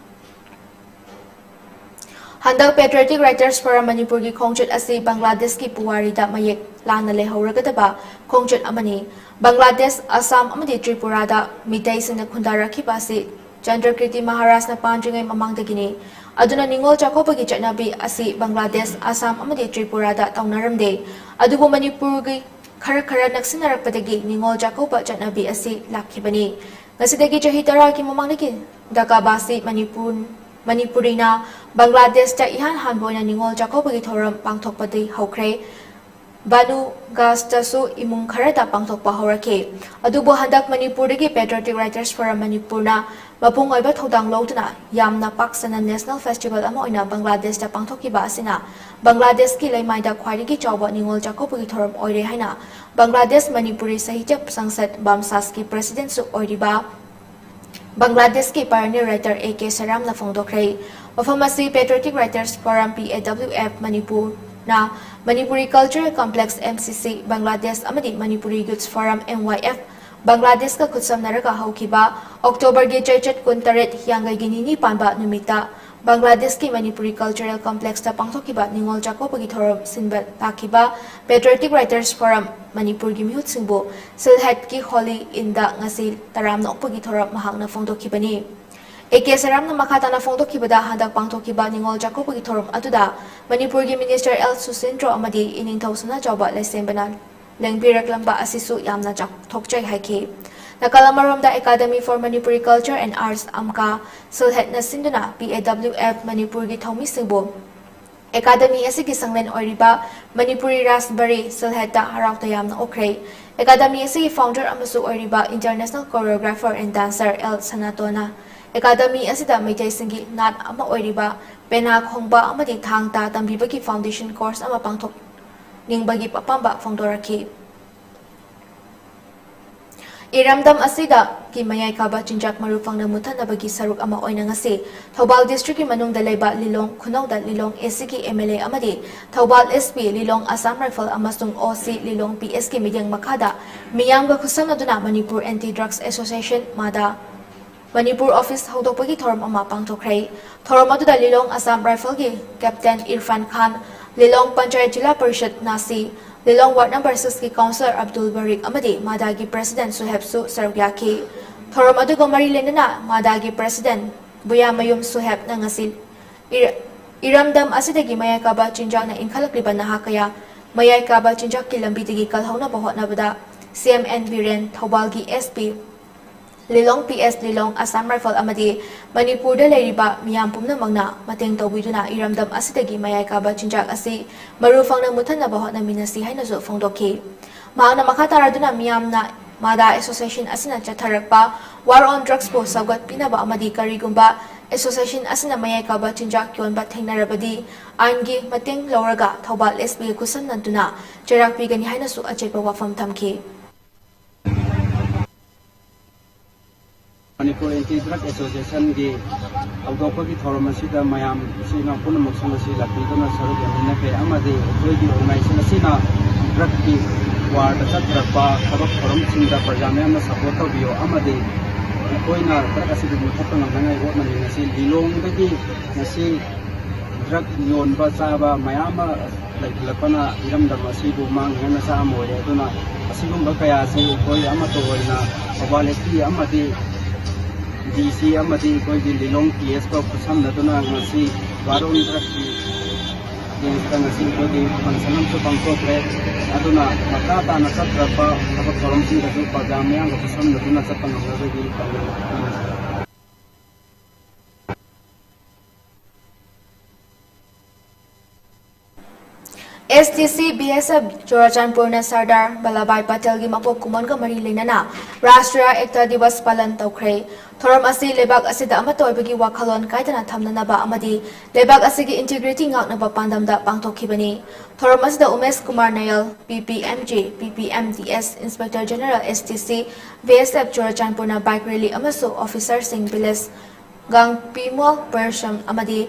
ꯍꯟꯗꯛ Patriotic Writers Forum ꯃꯅꯤꯄꯨꯔꯒꯤ ꯈꯣꯡꯆꯠ ꯑꯁꯤ ꯕꯪꯒ꯭ꯂꯥꯗꯦꯁꯀꯤ ꯄꯨꯋꯥꯔꯤꯗ ꯃꯌꯦꯛ ꯂꯥꯟꯅ ꯂꯩꯍꯧꯔꯒꯗꯕ ꯈꯣꯡꯆꯠ ꯑꯃꯅꯤ꯫ ꯕꯪꯒ꯭ꯂꯥꯗꯦꯁ, ꯑꯁꯥꯝ ꯑꯃꯗꯤ ꯇ꯭ꯔꯤꯄꯨꯔꯥꯗ ꯃꯤꯇꯩꯁꯤꯡꯅ ꯈꯨꯟꯗꯥꯔꯛꯈꯤꯕ ꯑꯁꯤ ꯆꯟꯗ꯭ꯔꯀꯤꯔꯇꯤ ꯃꯍꯥꯔꯥꯖꯅ ꯄꯥꯟꯗ꯭ꯔꯤꯉꯩ ꯃꯃꯥꯡꯗꯒꯤꯅꯤ꯫ ꯑꯗꯨꯅ ꯅꯤꯉꯣꯜ ꯆꯥꯛꯀꯧꯕꯒꯤ ꯆꯠꯅꯕꯤ ꯑꯁꯤ ꯕꯪꯒ꯭ꯂꯥꯗꯦꯁ, ꯑꯁꯥꯝ ꯑꯃꯗꯤ ꯇ꯭ꯔꯤꯄꯨꯔꯥꯗ ꯇꯧꯅꯔꯝꯗꯦ꯫ ꯑꯗꯨꯕꯨ ꯃꯅꯤꯄꯨꯔꯒꯤ ꯈꯔ ꯈꯔ ꯅꯛꯁꯤꯟꯅꯔꯛꯄꯗꯒꯤ ꯅꯤꯉꯣꯜ ꯆꯥꯛꯀꯧꯕ ꯆꯠꯅꯕꯤ ꯑꯁꯤ ꯂꯥꯛꯈꯤꯕꯅꯤ꯫ ꯉꯁꯤꯗꯒꯤ ꯆꯍꯤ ꯇꯔꯥꯒꯤ ꯃꯃꯥꯡꯗꯒꯤ ꯗꯀꯥꯕꯥꯁꯤ ꯃꯅꯤꯄꯨꯔ, ꯃꯅꯤꯄꯨꯔꯤꯅ ꯕꯪꯒ꯭ꯂꯥꯗꯦꯁꯇ ꯏꯍꯥꯟ ꯍꯥꯟꯕ ꯑꯣꯏꯅ ꯅꯤꯉꯣꯜ ꯆꯥꯛꯀꯧꯕꯒꯤ ꯊꯧꯔꯝ ꯄꯥꯡꯊꯣꯛꯄꯗꯤ ꯍꯧꯈ꯭ꯔꯦ꯫ ꯕꯥꯅꯨꯒꯥꯁꯇꯁꯨ ꯏꯃꯨꯡ ꯈꯔꯗ ꯄꯥꯡꯊꯣꯛꯄ ꯍꯧꯔꯛꯈꯤ꯫ ꯑꯗꯨꯕꯨ ꯍꯟꯗꯛ ꯃꯅꯤꯄꯨꯔꯗꯒꯤ Patriotic Writers Forum ꯃꯅꯤꯄꯨꯔꯅ ꯃꯄꯨꯡ ꯑꯣꯏꯕ ꯊꯧꯗꯥꯡ ꯂꯧꯗꯨꯅ ꯌꯥꯝꯅ ꯄꯥꯛ ꯁꯟꯅ national festival ꯑꯃ ꯑꯣꯏꯅ ꯕꯪꯒ꯭ꯂꯥꯗꯦꯁꯇ ꯄꯥꯡꯊꯣꯛꯈꯤꯕ ꯑꯁꯤꯅ ꯕꯪꯒ꯭ꯂꯥꯗꯦꯁꯀꯤ ꯂꯩꯃꯥꯏꯗ ꯈ꯭ꯋꯥꯏꯗꯒꯤ ꯆꯥꯎꯕ ꯅꯤꯉꯣꯜ ꯆꯥꯛꯀꯧꯕꯒꯤ ꯊꯧꯔꯝ ꯑꯣꯏꯔꯦ ꯍꯥꯏꯅ ꯕꯪꯒ꯭ꯂꯥꯗꯦꯁ ꯃꯅꯤꯄꯨꯔꯤ ꯁꯥꯍꯤꯇ꯭ꯌ ꯁꯪꯁꯠ, ꯕꯥꯝꯁꯥꯁꯀꯤ presidentꯁꯨ ꯑꯣꯏꯔꯤꯕ ꯕꯪꯒ꯭ꯂꯥꯗꯦꯁꯀꯤ pioneer writer A K ꯁꯔꯥꯝꯅ ꯐꯣꯡꯗꯣꯛꯈ꯭ꯔꯦ꯫ ꯃꯐꯝ ꯑꯁꯤ Patriotic Writers Forum, P A W F, ꯃꯅꯤꯄꯨꯔꯅ Manipuri Cultural Complex, M C C, Bangladesh ꯑꯃꯗꯤ Manipuri Youth Forum, M Y F, ꯕꯪꯒ꯭ꯂꯥꯗꯦꯁꯀ ꯈꯨꯠꯁꯝꯅꯔꯒ ꯍꯧꯈꯤꯕ ꯑꯣꯛꯇꯣꯕꯔꯒꯤ ꯆꯩꯆꯠ ꯀꯨꯟꯇꯔꯦꯠ, ꯍꯤꯌꯥꯡꯒꯩꯒꯤ ꯅꯤꯅꯤ ꯄꯥꯟꯕ ꯅꯨꯃꯤꯠꯇ ꯕꯪꯒ꯭ꯂꯥꯗꯦꯁꯀꯤ ꯃꯅꯤꯄꯨꯔꯤ Cultural Complexꯇ ꯄꯥꯡꯊꯣꯛꯈꯤꯕ ꯅꯤꯉꯣꯜ ꯆꯥꯛꯀꯧꯕꯒꯤ ꯊꯧꯔꯝ ꯁꯤꯟꯕ ꯂꯥꯛꯈꯤꯕ Patriotic Writers Forum ꯃꯅꯤꯄꯨꯔꯒꯤ ꯃꯤꯍꯨꯠꯁꯤꯡꯕꯨ ꯁꯤꯜꯍꯠꯀꯤ Holy Innꯗ ꯉꯁꯤ ꯇꯔꯥꯝꯅ ꯑꯣꯛꯄꯒꯤ ꯊꯧꯔꯝ ꯃꯍꯥꯛꯅ ꯐꯣꯡꯗꯣꯛꯈꯤꯕꯅꯤ꯫ A K ꯁꯔꯥꯝꯅ ꯃꯈꯥ ꯇꯥꯅ ꯐꯣꯡꯗꯣꯛꯈꯤꯕꯗ, ꯍꯟꯗꯛ ꯄꯥꯡꯊꯣꯛꯈꯤꯕ ꯅꯤꯉꯣꯜ ꯆꯥꯛꯀꯧꯕꯒꯤ ꯊꯧꯔꯝ ꯑꯗꯨꯗ ꯃꯅꯤꯄꯨꯔꯒꯤ Minister L ꯁꯨꯁꯤꯟꯗ꯭ꯔꯣ ꯑꯃꯗꯤ ꯏꯅꯤꯡꯊꯧ ꯁꯅꯥꯖꯥꯎꯕ ꯂꯩꯁꯦꯝꯕꯅ ꯂꯦꯡꯕꯤꯔꯛꯂꯝꯕ ꯑꯁꯤꯁꯨ ꯌꯥꯝꯅ ꯆꯥꯎꯊꯣꯛꯆꯩ ꯍꯥꯏꯈꯤ꯫ ꯅꯥꯀꯜ ꯑꯃꯔꯣꯝꯗ, Academy for Manipuri Culture and Arts, ꯑꯝꯀꯥ, ꯁꯤꯜꯍꯠꯅ ꯁꯤꯟꯗꯨꯅ P A W F ꯃꯅꯤꯄꯨꯔꯒꯤ ꯊꯧꯃꯤꯁꯤꯡꯕꯨ ꯑꯦꯀꯥꯗꯃꯤ ꯑꯁꯤꯒꯤ ꯁꯪꯂꯦꯟ ꯑꯣꯏꯔꯤꯕ ꯃꯅꯤꯄꯨꯔꯤ ꯔꯥꯖꯕꯔꯤ ꯁꯤꯜꯍꯠꯇ ꯍꯔꯥꯎ ꯇꯌꯥꯝꯅ ꯑꯣꯛꯈ꯭ꯔꯦ꯫ ꯑꯦꯀꯥꯗꯃꯤ ꯑꯁꯤꯒꯤ founder ꯑꯃꯁꯨ ꯑꯣꯏꯔꯤꯕ International Choreographer and Dancer L ꯁꯅꯥꯇꯣꯟꯅ ꯑꯦꯀꯥꯗꯃꯤ ꯑꯁꯤꯗ ꯃꯩꯇꯩꯁꯤꯡꯒꯤ ꯅꯥꯠ ꯑꯃ ꯑꯣꯏꯔꯤꯕ ꯄꯦꯅꯥ ꯈꯣꯡꯕ ꯑꯃꯗꯤ ꯊꯥꯡ ꯇꯥ ꯇꯝꯕꯤꯕꯒꯤ foundation course ꯑꯃ ꯄꯥꯡꯊꯣꯛꯅꯤꯡꯕꯒꯤ ꯑꯄꯥꯝꯕ ꯐꯣꯡꯗꯣꯔꯛꯈꯤ꯫ ꯏꯔꯝꯗꯝ ꯑꯁꯤꯗꯒꯤ ꯃꯌꯥꯏ ꯀꯥꯕ ꯆꯤꯟꯖꯥꯛ ꯃꯔꯨ ꯐꯪꯅ ꯃꯨꯠꯊꯠꯅꯕꯒꯤ ꯁꯔꯨꯛ ꯑꯃ ꯑꯣꯏꯅ ꯉꯁꯤ ꯊꯧꯕꯥꯜ districtꯀꯤ ꯃꯅꯨꯡꯗ ꯂꯩꯕ ꯂꯤꯂꯣꯡ ꯈꯨꯅꯧꯗ ꯂꯤꯂꯣꯡ A Cꯒꯤ M L A ꯑꯃꯗꯤ ꯊꯧꯕꯥꯜ S P, ꯂꯤꯂꯣꯡ Assam Rifle ꯑꯃꯁꯨꯡ O C ꯂꯤꯂꯣꯡ P Sꯀꯤ ꯃꯤꯠꯌꯦꯡ ꯃꯈꯥꯗ ꯃꯤꯌꯥꯝꯒ ꯈꯨꯠꯁꯝꯅꯗꯨꯅ Manipur Anti Drugs Association, MADA, Manipur office ꯍꯧꯗꯣꯛꯄꯒꯤ ꯊꯧꯔꯝ ꯑꯃ ꯄꯥꯡꯊꯣꯛꯈ꯭ꯔꯦ꯫ ꯊꯧꯔꯝ ꯑꯗꯨꯗ ꯂꯤꯂꯣꯡ ꯑꯁꯥꯝ ꯔꯥꯏꯐꯜꯒꯤ ꯀꯦꯞꯇꯦꯟ ꯏꯔꯐꯥꯟ ꯈꯥꯟ, ꯂꯤꯂꯣꯡ ꯄꯟꯆꯥꯌꯠ ꯖꯤꯂꯥ ꯄꯔꯤꯁꯠ ꯅꯥꯁꯤ, ꯂꯤꯂꯣꯡ ꯋꯥꯔꯗ ꯅꯝꯕꯔ ꯁꯤꯛꯁꯀꯤ ꯀꯥꯎꯟꯁꯤꯂꯔ ꯑꯕꯗꯨꯜ ꯕꯔꯤꯛ ꯑꯃꯗꯤ ꯃꯥꯗꯥꯒꯤ ꯄ꯭ꯔꯦꯁꯤꯗꯦꯟꯠ ꯁꯨꯍꯦꯕꯁꯨ ꯁꯔꯨꯛ ꯌꯥꯈꯤ꯫ ꯊꯧꯔꯝ ꯑꯗꯨꯒ ꯃꯔꯤ ꯂꯩꯅꯅ ꯃꯥꯗꯥꯒꯤ ꯄ꯭ꯔꯦꯁꯤꯗꯦꯟꯠ ꯕꯨꯌꯥꯃꯌꯨꯝ ꯁꯨꯍꯦꯕꯅ ꯉꯁꯤ ꯏꯔ-, ꯏꯔꯝꯗꯝ ꯑꯁꯤꯗꯒꯤ ꯃꯌꯥꯏ ꯀꯥꯕ ꯆꯤꯟꯖꯥꯛꯅ ꯏꯟꯈꯠꯂꯛꯂꯤꯕ ꯅꯍꯥ ꯀꯌꯥ ꯃꯌꯥꯏ ꯀꯥꯕ ꯆꯤꯟꯖꯥꯛꯀꯤ ꯂꯝꯕꯤꯗꯒꯤ ꯀꯜꯍꯧꯅꯕ ꯍꯣꯠꯅꯕꯗ ꯁꯤ ꯑꯦꯝ ꯑꯦꯟ ꯕꯤꯔꯦꯟ, ꯊꯧꯕꯥꯜꯒꯤ S P, Lilong P S, Lilong Assam rifle ꯑꯃꯗꯤ ꯃꯅꯤꯄꯨꯔꯗ ꯂꯩꯔꯤꯕ ꯃꯤꯌꯥꯝ ꯄꯨꯝꯅꯃꯛꯅ ꯃꯇꯦꯡ ꯇꯧꯕꯤꯗꯨꯅ ꯏꯔꯝꯗꯝ ꯑꯁꯤꯗꯒꯤ ꯃꯌꯥꯏ ꯀꯥꯕ ꯆꯤꯟꯖꯥꯛ ꯑꯁꯤ ꯃꯔꯨ ꯐꯪꯅ ꯃꯨꯠꯊꯠꯅꯕ ꯍꯣꯠꯅꯃꯤꯟꯅꯁꯤ ꯍꯥꯏꯅꯁꯨ ꯐꯣꯡꯗꯣꯛꯈꯤ꯫ ꯃꯍꯥꯛꯅ ꯃꯈꯥ ꯇꯥꯔꯗꯨꯅ ꯃꯤꯌꯥꯝꯅ ꯃꯥꯗꯥ ꯑꯦꯁꯣꯁꯤꯌꯦꯁꯟ ꯑꯁꯤꯅ ꯆꯠꯊꯔꯛꯄ War on Drugsꯄꯨ ꯁꯧꯒꯠꯄꯤꯅꯕ ꯑꯃꯗꯤ ꯀꯔꯤꯒꯨꯝꯕ ꯑꯦꯁꯣꯁꯤꯌꯦꯁꯟ ꯑꯁꯤꯅ ꯃꯌꯥꯏ ꯀꯥꯕ ꯆꯤꯟꯖꯥꯛ ꯌꯣꯟꯕ ꯊꯦꯡꯅꯔꯕꯗꯤ ꯑꯥꯏꯟꯒꯤ ꯃꯇꯦꯡ ꯂꯧꯔꯒ ꯊꯧꯕꯥꯜ ꯑꯦꯁ ꯄꯤꯒ ꯈꯨꯠꯁꯝꯅꯗꯨꯅ ꯆꯩꯔꯥꯛ ꯄꯤꯒꯅꯤ ꯍꯥꯏꯅꯁꯨ ꯑꯆꯦꯠꯄ ꯋꯥꯐꯝ ꯊꯝꯈꯤ꯫ ꯃꯅꯤꯄꯨꯔ ꯑꯦꯟꯇꯤ ꯗ꯭ꯔꯒ ꯑꯦꯁꯣꯁꯤꯌꯦꯁꯟꯒꯤ ꯍꯧꯗꯣꯛꯄꯒꯤ ꯊꯧꯔꯝ ꯑꯁꯤꯗ ꯃꯌꯥꯝ ꯏꯆꯤꯜ ꯏꯅꯥꯎ ꯄꯨꯝꯅꯃꯛꯁꯨ ꯉꯁꯤ ꯂꯥꯛꯄꯤꯗꯨꯅ ꯁꯔꯨꯛ ꯌꯥꯃꯤꯟꯅꯈ꯭ꯔꯦ ꯑꯃꯗꯤ ꯑꯩꯈꯣꯏꯒꯤ ꯑꯣꯔꯒꯅꯥꯏꯖꯦꯁꯟ ꯑꯁꯤꯅ ꯗ꯭ꯔꯒꯀꯤ ꯋꯥꯔꯗ ꯆꯠꯊꯔꯛꯄ ꯊꯕꯛ ꯊꯧꯔꯝꯁꯤꯡꯗ ꯄ꯭ꯔꯖꯥ ꯃꯌꯥꯝꯅ ꯁꯄꯣꯔꯠ ꯇꯧꯕꯤꯌꯨ ꯑꯃꯗꯤ ꯑꯩꯈꯣꯏꯅ ꯗ꯭ꯔꯒ ꯑꯁꯤꯕꯨ ꯃꯨꯊꯠꯄ ꯉꯝꯅꯉꯥꯏ ꯍꯣꯠꯅꯃꯤꯟꯅꯁꯤ꯫ ꯂꯤꯂꯣꯡꯗꯒꯤ ꯉꯁꯤ ꯗ꯭ꯔꯒ ꯌꯣꯟꯕ ꯆꯥꯕ ꯃꯌꯥꯝ ꯑꯃ ꯂꯩꯈꯠꯂꯛꯄꯅ ꯏꯔꯝꯗꯝ ꯑꯁꯤꯕꯨ ꯃꯥꯡꯅꯤꯡꯉꯥꯏ ꯃꯆꯥꯛ ꯑꯃ ꯑꯣꯏꯔꯦ꯫ ꯑꯗꯨꯅ ꯑꯁꯤꯒꯨꯝꯕ ꯀꯌꯥꯁꯤ ꯑꯩꯈꯣꯏ ꯑꯃꯠꯇ ꯑꯣꯏꯅ ꯊꯧꯕꯥꯜ ꯑꯦꯁ ꯄꯤ ꯑꯃꯗꯤ ꯗꯤ ꯁꯤ ꯑꯃꯗꯤ ꯑꯩꯈꯣꯏꯒꯤ ꯂꯤꯂꯣꯡ ꯄꯤ ꯑꯦꯁꯀ ꯈꯨꯠꯁꯝꯅꯗꯨꯅ ꯉꯁꯤ ꯋꯥꯔꯣꯡ ꯗ꯭ꯔꯒꯀꯤ ꯑꯦꯒꯦꯟꯁꯇ ꯉꯁꯤ ꯑꯩꯈꯣꯏꯒꯤ ꯐꯪꯁꯟ ꯑꯃꯁꯨ ꯄꯥꯡꯊꯣꯛꯈ꯭ꯔꯦ꯫ ꯑꯗꯨꯅ ꯃꯈꯥ ꯇꯥꯅ ꯆꯠꯊꯔꯛꯄ ꯊꯕꯛ ꯊꯧꯔꯝꯁꯤꯡꯗꯁꯨ ꯄ꯭ꯔꯖꯥ ꯃꯤꯌꯥꯝꯒ ꯈꯨꯠꯁꯝꯅꯗꯨꯅ ꯆꯠꯄ ꯉꯝꯅꯕꯒꯤ ꯄꯥꯡꯒꯜ ꯄꯤꯔꯤ꯫ ꯑꯦꯁ T C B S F ꯆꯨꯔꯥꯆꯥꯟꯄꯨꯔꯅ Sardar ꯕꯜꯂꯚꯚꯥꯏ ꯄꯇꯦꯜꯒꯤ ꯃꯄꯣꯛ ꯀꯨꯝꯑꯣꯟꯒ ꯃꯔꯤ ꯂꯩꯅꯅ ꯔꯥꯁꯇ꯭ꯔꯤꯌꯥ ꯑꯦꯛꯇꯥ ꯗꯤꯋꯁ ꯄꯥꯂꯟ ꯇꯧꯈ꯭ꯔꯦ꯫ ꯊꯧꯔꯝ ꯑꯁꯤ ꯂꯩꯕꯥꯛ ꯑꯁꯤꯗ ꯑꯃꯠꯇ ꯑꯣꯏꯕꯒꯤ ꯋꯥꯈꯜꯂꯣꯟ ꯀꯥꯏꯗꯅ ꯊꯝꯅꯅꯕ ꯑꯃꯗꯤ ꯂꯩꯕꯥꯛ ꯑꯁꯤꯒꯤ ꯏꯟꯇꯤꯒ꯭ꯔꯤꯇꯤ ꯉꯥꯛꯅꯕ ꯄꯥꯟꯗꯝꯗ ꯄꯥꯡꯊꯣꯛꯈꯤꯕꯅꯤ꯫ ꯊꯧꯔꯝ ꯑꯁꯤꯗ Umesh Kumar Nayal, P P M G, P P M D S, inspector general, S T C, B S F ꯆꯨꯔꯥꯆꯥꯟꯄꯨꯔꯅ ꯕꯥꯏꯛ ꯔꯦꯂꯤ ꯑꯃꯁꯨꯡ ꯑꯣꯐꯤꯁꯔꯁꯤꯡ, ꯚꯤꯂꯦꯖ ꯒꯥꯡꯄꯤꯃꯣꯜ ꯄꯔꯁꯝ ꯑꯃꯗꯤ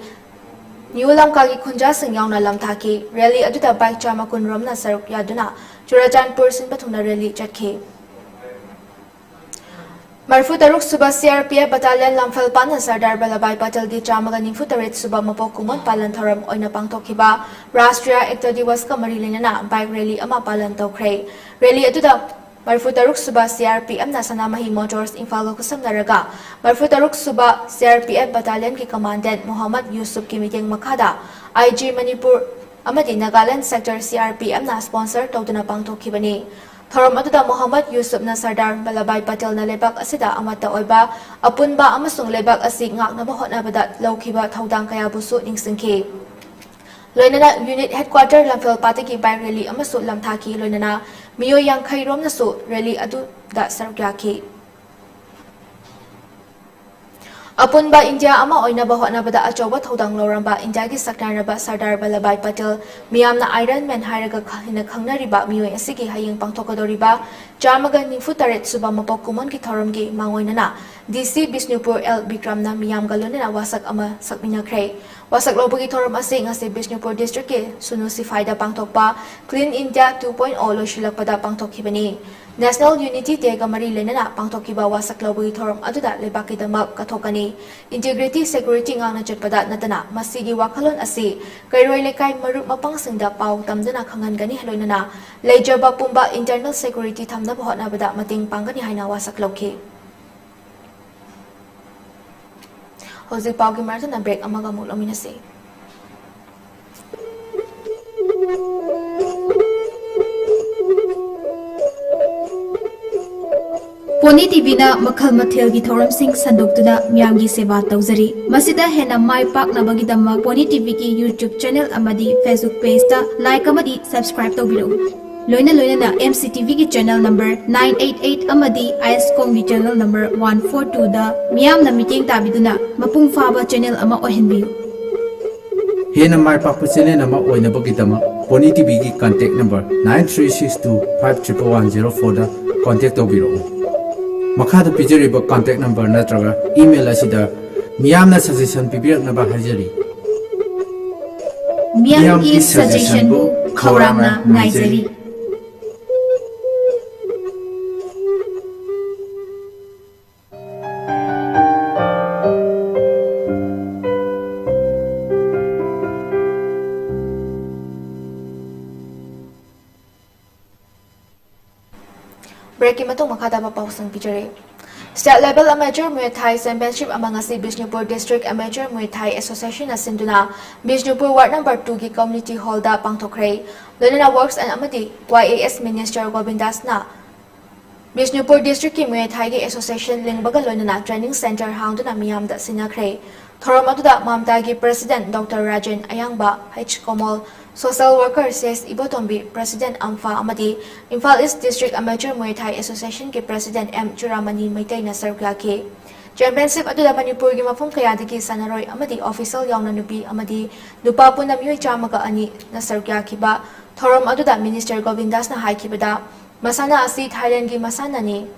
ꯅ꯭ꯌꯨ ꯂꯝꯀꯥꯒꯤ ꯈꯨꯟꯖꯥꯁꯤꯡ ꯌꯥꯎꯅ ꯂꯝꯊꯥꯈꯤ꯫ ꯔꯦꯂꯤ ꯑꯗꯨꯗ ꯕꯥꯏꯛ ꯆꯥꯝꯃ ꯀꯨꯟ ꯔꯣꯝꯅ ꯁꯔꯨꯛ ꯌꯥꯗꯨꯅ ꯆꯨꯔꯥꯆꯥꯟꯄꯨꯔ ꯁꯤꯟꯕ ꯊꯨꯡꯅ ꯔꯦꯂꯤ ꯆꯠꯈꯤ꯫ ꯃꯔꯤꯐꯨ ꯇꯔꯨꯛ ꯁꯨꯕ C R P F Battalion ꯂꯝꯐꯦꯜꯄꯥꯠꯅ Sardar ꯕꯜꯂꯚꯥꯏ ꯄꯇꯦꯜꯒꯤ ꯆꯥꯝꯃꯒ ꯅꯤꯐꯨ ꯇꯔꯦꯠ ꯁꯨꯕ ꯃꯄꯣꯛ ꯀꯨꯝꯑꯣꯟ ꯄꯥꯂꯟ ꯊꯧꯔꯝ ꯑꯣꯏꯅ ꯄꯥꯡꯊꯣꯛꯈꯤꯕ ꯔꯥꯁꯇ꯭ꯔꯤꯌꯥ ꯑꯦꯛꯇꯥ ꯗꯤꯋꯁꯀ ꯃꯔꯤ ꯂꯩꯅꯅ bike rally ꯑꯃ ꯄꯥꯂꯟ ꯇꯧꯈ꯭ꯔꯦ꯫ Rally ꯑꯗꯨꯗ ꯃꯔꯤꯐꯨ ꯇꯔꯨꯛ ꯁꯨꯕ C R P F ꯅ ꯁꯅꯥꯃꯍꯤ Motors ꯏꯝꯐꯥꯜꯒ ꯈꯨꯠꯁꯝꯅꯔꯒ ꯃꯔꯤꯐꯨ ꯇꯔꯨꯛ ꯁꯨꯕ C R P F Battalion ꯒꯤ Commandant ꯃꯣꯍꯝꯃꯗ ꯌꯨꯁꯨꯐꯀꯤ ꯃꯤꯠꯌꯦꯡ ꯃꯈꯥꯗ I G ꯃꯅꯤꯄꯨꯔ ꯑꯃꯗꯤ Nagaland Sector C R P F ꯅ sponsor ꯇꯧꯗꯨꯅ ꯄꯥꯡꯊꯣꯛꯈꯤꯕꯅꯤ꯫ ꯊꯧꯔꯝ ꯑꯗꯨꯗ ꯃꯣꯍꯝꯃꯗ ꯌꯨꯁꯨꯐꯅ ꯁꯔꯗꯥꯔ ꯕꯜꯂꯚꯥꯏ ꯄꯇꯦꯜꯅ ꯂꯩꯕꯥꯛ ꯑꯁꯤꯗ ꯑꯃꯠꯇ ꯑꯣꯏꯕ, ꯑꯄꯨꯟꯕ ꯑꯃꯁꯨꯡ ꯂꯩꯕꯥꯛ ꯑꯁꯤ ꯉꯥꯛꯅꯕ ꯍꯣꯠꯅꯕꯗ ꯂꯧꯈꯤꯕ ꯊꯧꯗꯥꯡ ꯀꯌꯥꯕꯨꯁꯨ ꯅꯤꯡꯁꯤꯡꯈꯤ꯫ ꯂꯣꯏꯅꯅ unit headquarter ꯂꯝꯐꯦꯜꯄꯥꯠꯇꯒꯤ bike rally ꯑꯃꯁꯨ ꯂꯝꯊꯥꯈꯤ, ꯂꯣꯏꯅꯅ ꯃꯤꯑꯣꯏ ꯌꯥꯡꯈꯩ ꯔꯣꯝꯅꯁꯨ rally ꯑꯗꯨꯗ ꯁꯔꯨꯛ ꯌꯥꯈꯤ꯫ ꯑꯄꯨꯟꯕ ꯏꯟꯗꯤꯌꯥ ꯑꯃ ꯑꯣꯏꯅꯕ ꯍꯣꯠꯅꯕꯗ ꯑꯆꯧꯕ ꯊꯧꯗꯥꯡ ꯂꯧꯔꯝꯕ ꯏꯟꯗꯤꯌꯥꯒꯤ ꯁꯛꯅꯥꯏꯔꯕ ꯁꯔꯗꯥꯔ ꯕꯜꯂꯚꯥꯏ ꯄꯇꯦꯜ, ꯃꯤꯌꯥꯝꯅ Iron Man ꯍꯥꯏꯔꯒ ꯈ-, ꯍꯦꯟꯅ ꯈꯪꯅꯔꯤꯕ ꯃꯤꯑꯣꯏ ꯑꯁꯤꯒꯤ ꯍꯌꯦꯡ ꯄꯥꯡꯊꯣꯛꯀꯗꯧꯔꯤꯕ ꯆꯥꯝꯃꯒ ꯅꯤꯐꯨ ꯇꯔꯦꯠ ꯁꯨꯕ ꯃꯄꯣꯛ ꯀꯨꯝꯑꯣꯟꯒꯤ ꯊꯧꯔꯝꯒꯤ ꯃꯥꯡꯑꯣꯏꯅꯅ D C ꯕꯤꯁꯅꯨꯄꯨꯔ ꯑꯦꯜ ꯕꯤꯀ꯭ꯔꯝꯅ ꯃꯤꯌꯥꯝꯒ ꯂꯣꯏꯅꯅ ꯋꯥꯁꯛ ꯑꯃ ꯁꯛꯃꯤꯟꯅꯈ꯭ꯔꯦ꯫ ꯋꯥꯁꯛ ꯂꯧꯕꯒꯤ ꯊꯧꯔꯝ ꯑꯁꯤ ꯉꯁꯤ ꯕꯤꯁꯅꯨꯄꯨꯔ district ꯀꯤ ꯁꯨꯅꯨ ꯁꯤꯐꯥꯏꯗ ꯄꯥꯡꯊꯣꯛꯄ Clean India two point oh ꯂꯣꯏꯁꯤꯜꯂꯛꯄꯗ ꯄꯥꯡꯊꯣꯛꯈꯤꯕꯅꯤ꯫ National Unity Day ꯒ ꯃꯔꯤ ꯂꯩꯅꯅ ꯄꯥꯡꯊꯣꯛꯈꯤꯕ ꯋꯥꯁꯛ ꯂꯧꯕꯒꯤ ꯊꯧꯔꯝ ꯑꯗꯨꯗ ꯂꯩꯕꯥꯛꯀꯤꯗꯃꯛ ꯀꯠꯊꯣꯛꯀꯅꯤ꯫ Integrity, security ꯉꯥꯛꯅ ꯆꯠꯄꯗ ꯅꯠꯇꯅ ꯃꯁꯤꯒꯤ ꯋꯥꯈꯜꯂꯣꯟ ꯑꯁꯤ ꯀꯩꯔꯣꯏ ꯂꯩꯀꯥꯏ ꯃꯔꯨꯞ ꯃꯄꯥꯡꯁꯤꯡꯗ ꯄꯥꯎ ꯇꯝꯗꯨꯅ ꯈꯪꯍꯟꯒꯅꯤ, ꯂꯣꯏꯅꯅ ꯂꯩꯖꯕ ꯄꯨꯝꯕ internal security ꯊꯝꯅꯕ ꯍꯣꯠꯅꯕꯗ ꯃꯇꯦꯡ ꯄꯥꯡꯒꯅꯤ ꯍꯥꯏꯅ ꯋꯥꯁꯛ ꯂꯧꯈꯤ꯫ ꯍꯧꯖꯤꯛ ꯄꯥꯎꯒꯤ ꯃꯔꯛꯇꯅ break ꯑꯃꯒ ꯑꯃꯨꯛ ꯂꯧꯃꯤꯟꯅꯁꯤ꯫ ꯄꯣꯅꯤ ꯇꯤꯚꯤꯅ ꯃꯈꯜ ꯃꯊꯦꯜꯒꯤ ꯊꯧꯔꯝꯁꯤꯡ ꯁꯟꯗꯣꯛꯇꯨꯅ ꯃꯤꯌꯥꯝꯒꯤ ꯁꯦꯕꯥ ꯇꯧꯖꯔꯤ꯫ ꯃꯁꯤꯗ ꯍꯦꯟꯅ ꯃꯥꯏ ꯄꯥꯛꯅꯕꯒꯤꯗꯃꯛ ꯄꯣꯅꯤ ꯇꯤꯚꯤꯒꯤ YouTube channel ꯑꯃꯗꯤ Facebook page ꯇ like ꯑꯃꯗꯤ subscribe ꯇꯧꯕꯤꯔꯛꯎ꯫ ꯂꯣꯏꯅ ꯂꯣꯏꯅꯅ M C T V ꯒꯤ channel number nine eight eight ꯑꯃꯗꯤ ꯑꯥꯏ ꯑꯦꯁ ꯀꯣꯝꯒꯤ channel number one four two ꯗ ꯃꯤꯌꯥꯝꯅ ꯃꯤꯠꯌꯦꯡ ꯇꯥꯕꯤꯗꯨꯅ ꯃꯄꯨꯡ ꯐꯥꯕ channel ꯑꯃ ꯑꯣꯏꯍꯟꯕꯤꯌꯨ꯫ ꯍꯦꯟꯅ ꯃꯥꯏ ꯄꯥꯛꯄ channel ꯑꯃ ꯑꯣꯏꯅꯕꯒꯤꯗꯃꯛ pony ꯇꯤꯚꯤꯒꯤ contact number nine three six two five triple one zero four ꯗ contact ꯇꯧꯕꯤꯔꯛꯎ꯫ ꯃꯈꯥꯗ ꯄꯤꯖꯔꯤꯕ contact number ꯅꯠꯇ꯭ꯔꯒ email ꯑꯁꯤꯗ ꯃꯤꯌꯥꯝꯅ suggestion ꯄꯤꯕꯤꯔꯛꯅꯕ ꯍꯥꯏꯖꯔꯤ꯫ ꯃꯤꯌꯥꯝꯒꯤ suggestion ꯕꯨ ꯈꯧꯔꯥꯡꯅ ꯉꯥꯏꯖꯔꯤ꯫ ꯃꯇꯨꯡ ꯃꯈꯥ ꯇꯥꯕ ꯄꯥꯎꯁꯤꯡ ꯄꯤꯖꯔꯤ꯫ State Level Amateur Muay Thai Championship ꯑꯃ ꯉꯁꯤ Bishnupur District Amateur Muay Thai Association ꯅ ꯁꯤꯟꯗꯨꯅ ꯕꯤꯁꯅꯨꯄꯨꯔ Ward Number two ꯒꯤ Community Hall ꯗ ꯄꯥꯡꯊꯣꯛꯈ꯭ꯔꯦ꯫ ꯂꯣꯏꯅꯅ Works and ꯑꯃꯗꯤ Y A S Minister ꯒꯣꯕꯤꯟꯗꯥꯁꯅ Bishnupur District ꯀꯤ Muay Thai ꯒꯤ Association ꯂꯤꯡꯕꯒ ꯂꯣꯏꯅꯅ training center ꯍꯥꯡꯗꯨꯅ ꯃꯤꯌꯥꯝꯗ ꯁꯤꯟꯅꯈ꯭ꯔꯦ꯫ ꯊꯧꯔꯝ ꯑꯗꯨꯗ ꯃꯥꯝꯇꯥꯒꯤ President Doctor Rajen ꯑꯌꯥꯡꯕ, H ꯀꯣꯃꯣꯜ, Social Worker C S ꯏꯕꯣꯇꯣꯝꯕꯤ, President ꯑꯝꯐꯥ ꯑꯃꯗꯤ Imphal East District Amateur Muay Thai Association ꯒꯤ President ꯑꯦꯝ ꯆꯨꯔꯥꯃꯅꯤ ꯃꯩꯇꯩꯅ ꯁꯔꯨꯛ ꯌꯥꯈꯤ꯫ Championship ꯑꯗꯨꯗ ꯃꯅꯤꯄꯨꯔꯒꯤ ꯃꯐꯝ ꯀꯌꯥꯗꯒꯤ ꯁꯥꯟꯅꯔꯣꯏ ꯑꯃꯗꯤ official ꯌꯥꯎꯅ ꯅꯨꯄꯤ ꯑꯃꯗꯤ ꯅꯨꯄꯥ ꯄꯨꯟꯅ ꯃꯤꯑꯣꯏ ꯆꯥꯝꯃꯒ ꯑꯅꯤꯅ ꯁꯔꯨꯛ ꯌꯥꯈꯤꯕ ꯊꯧꯔꯝ ꯑꯗꯨꯗ Minister ꯒꯣꯕꯤꯟꯗꯥꯁꯅ ꯍꯥꯏꯈꯤꯕꯗ, ꯃꯁꯥꯟꯅ ꯑꯁꯤ Thailand ꯒꯤ ꯃꯁꯥꯟꯅꯅꯤ꯫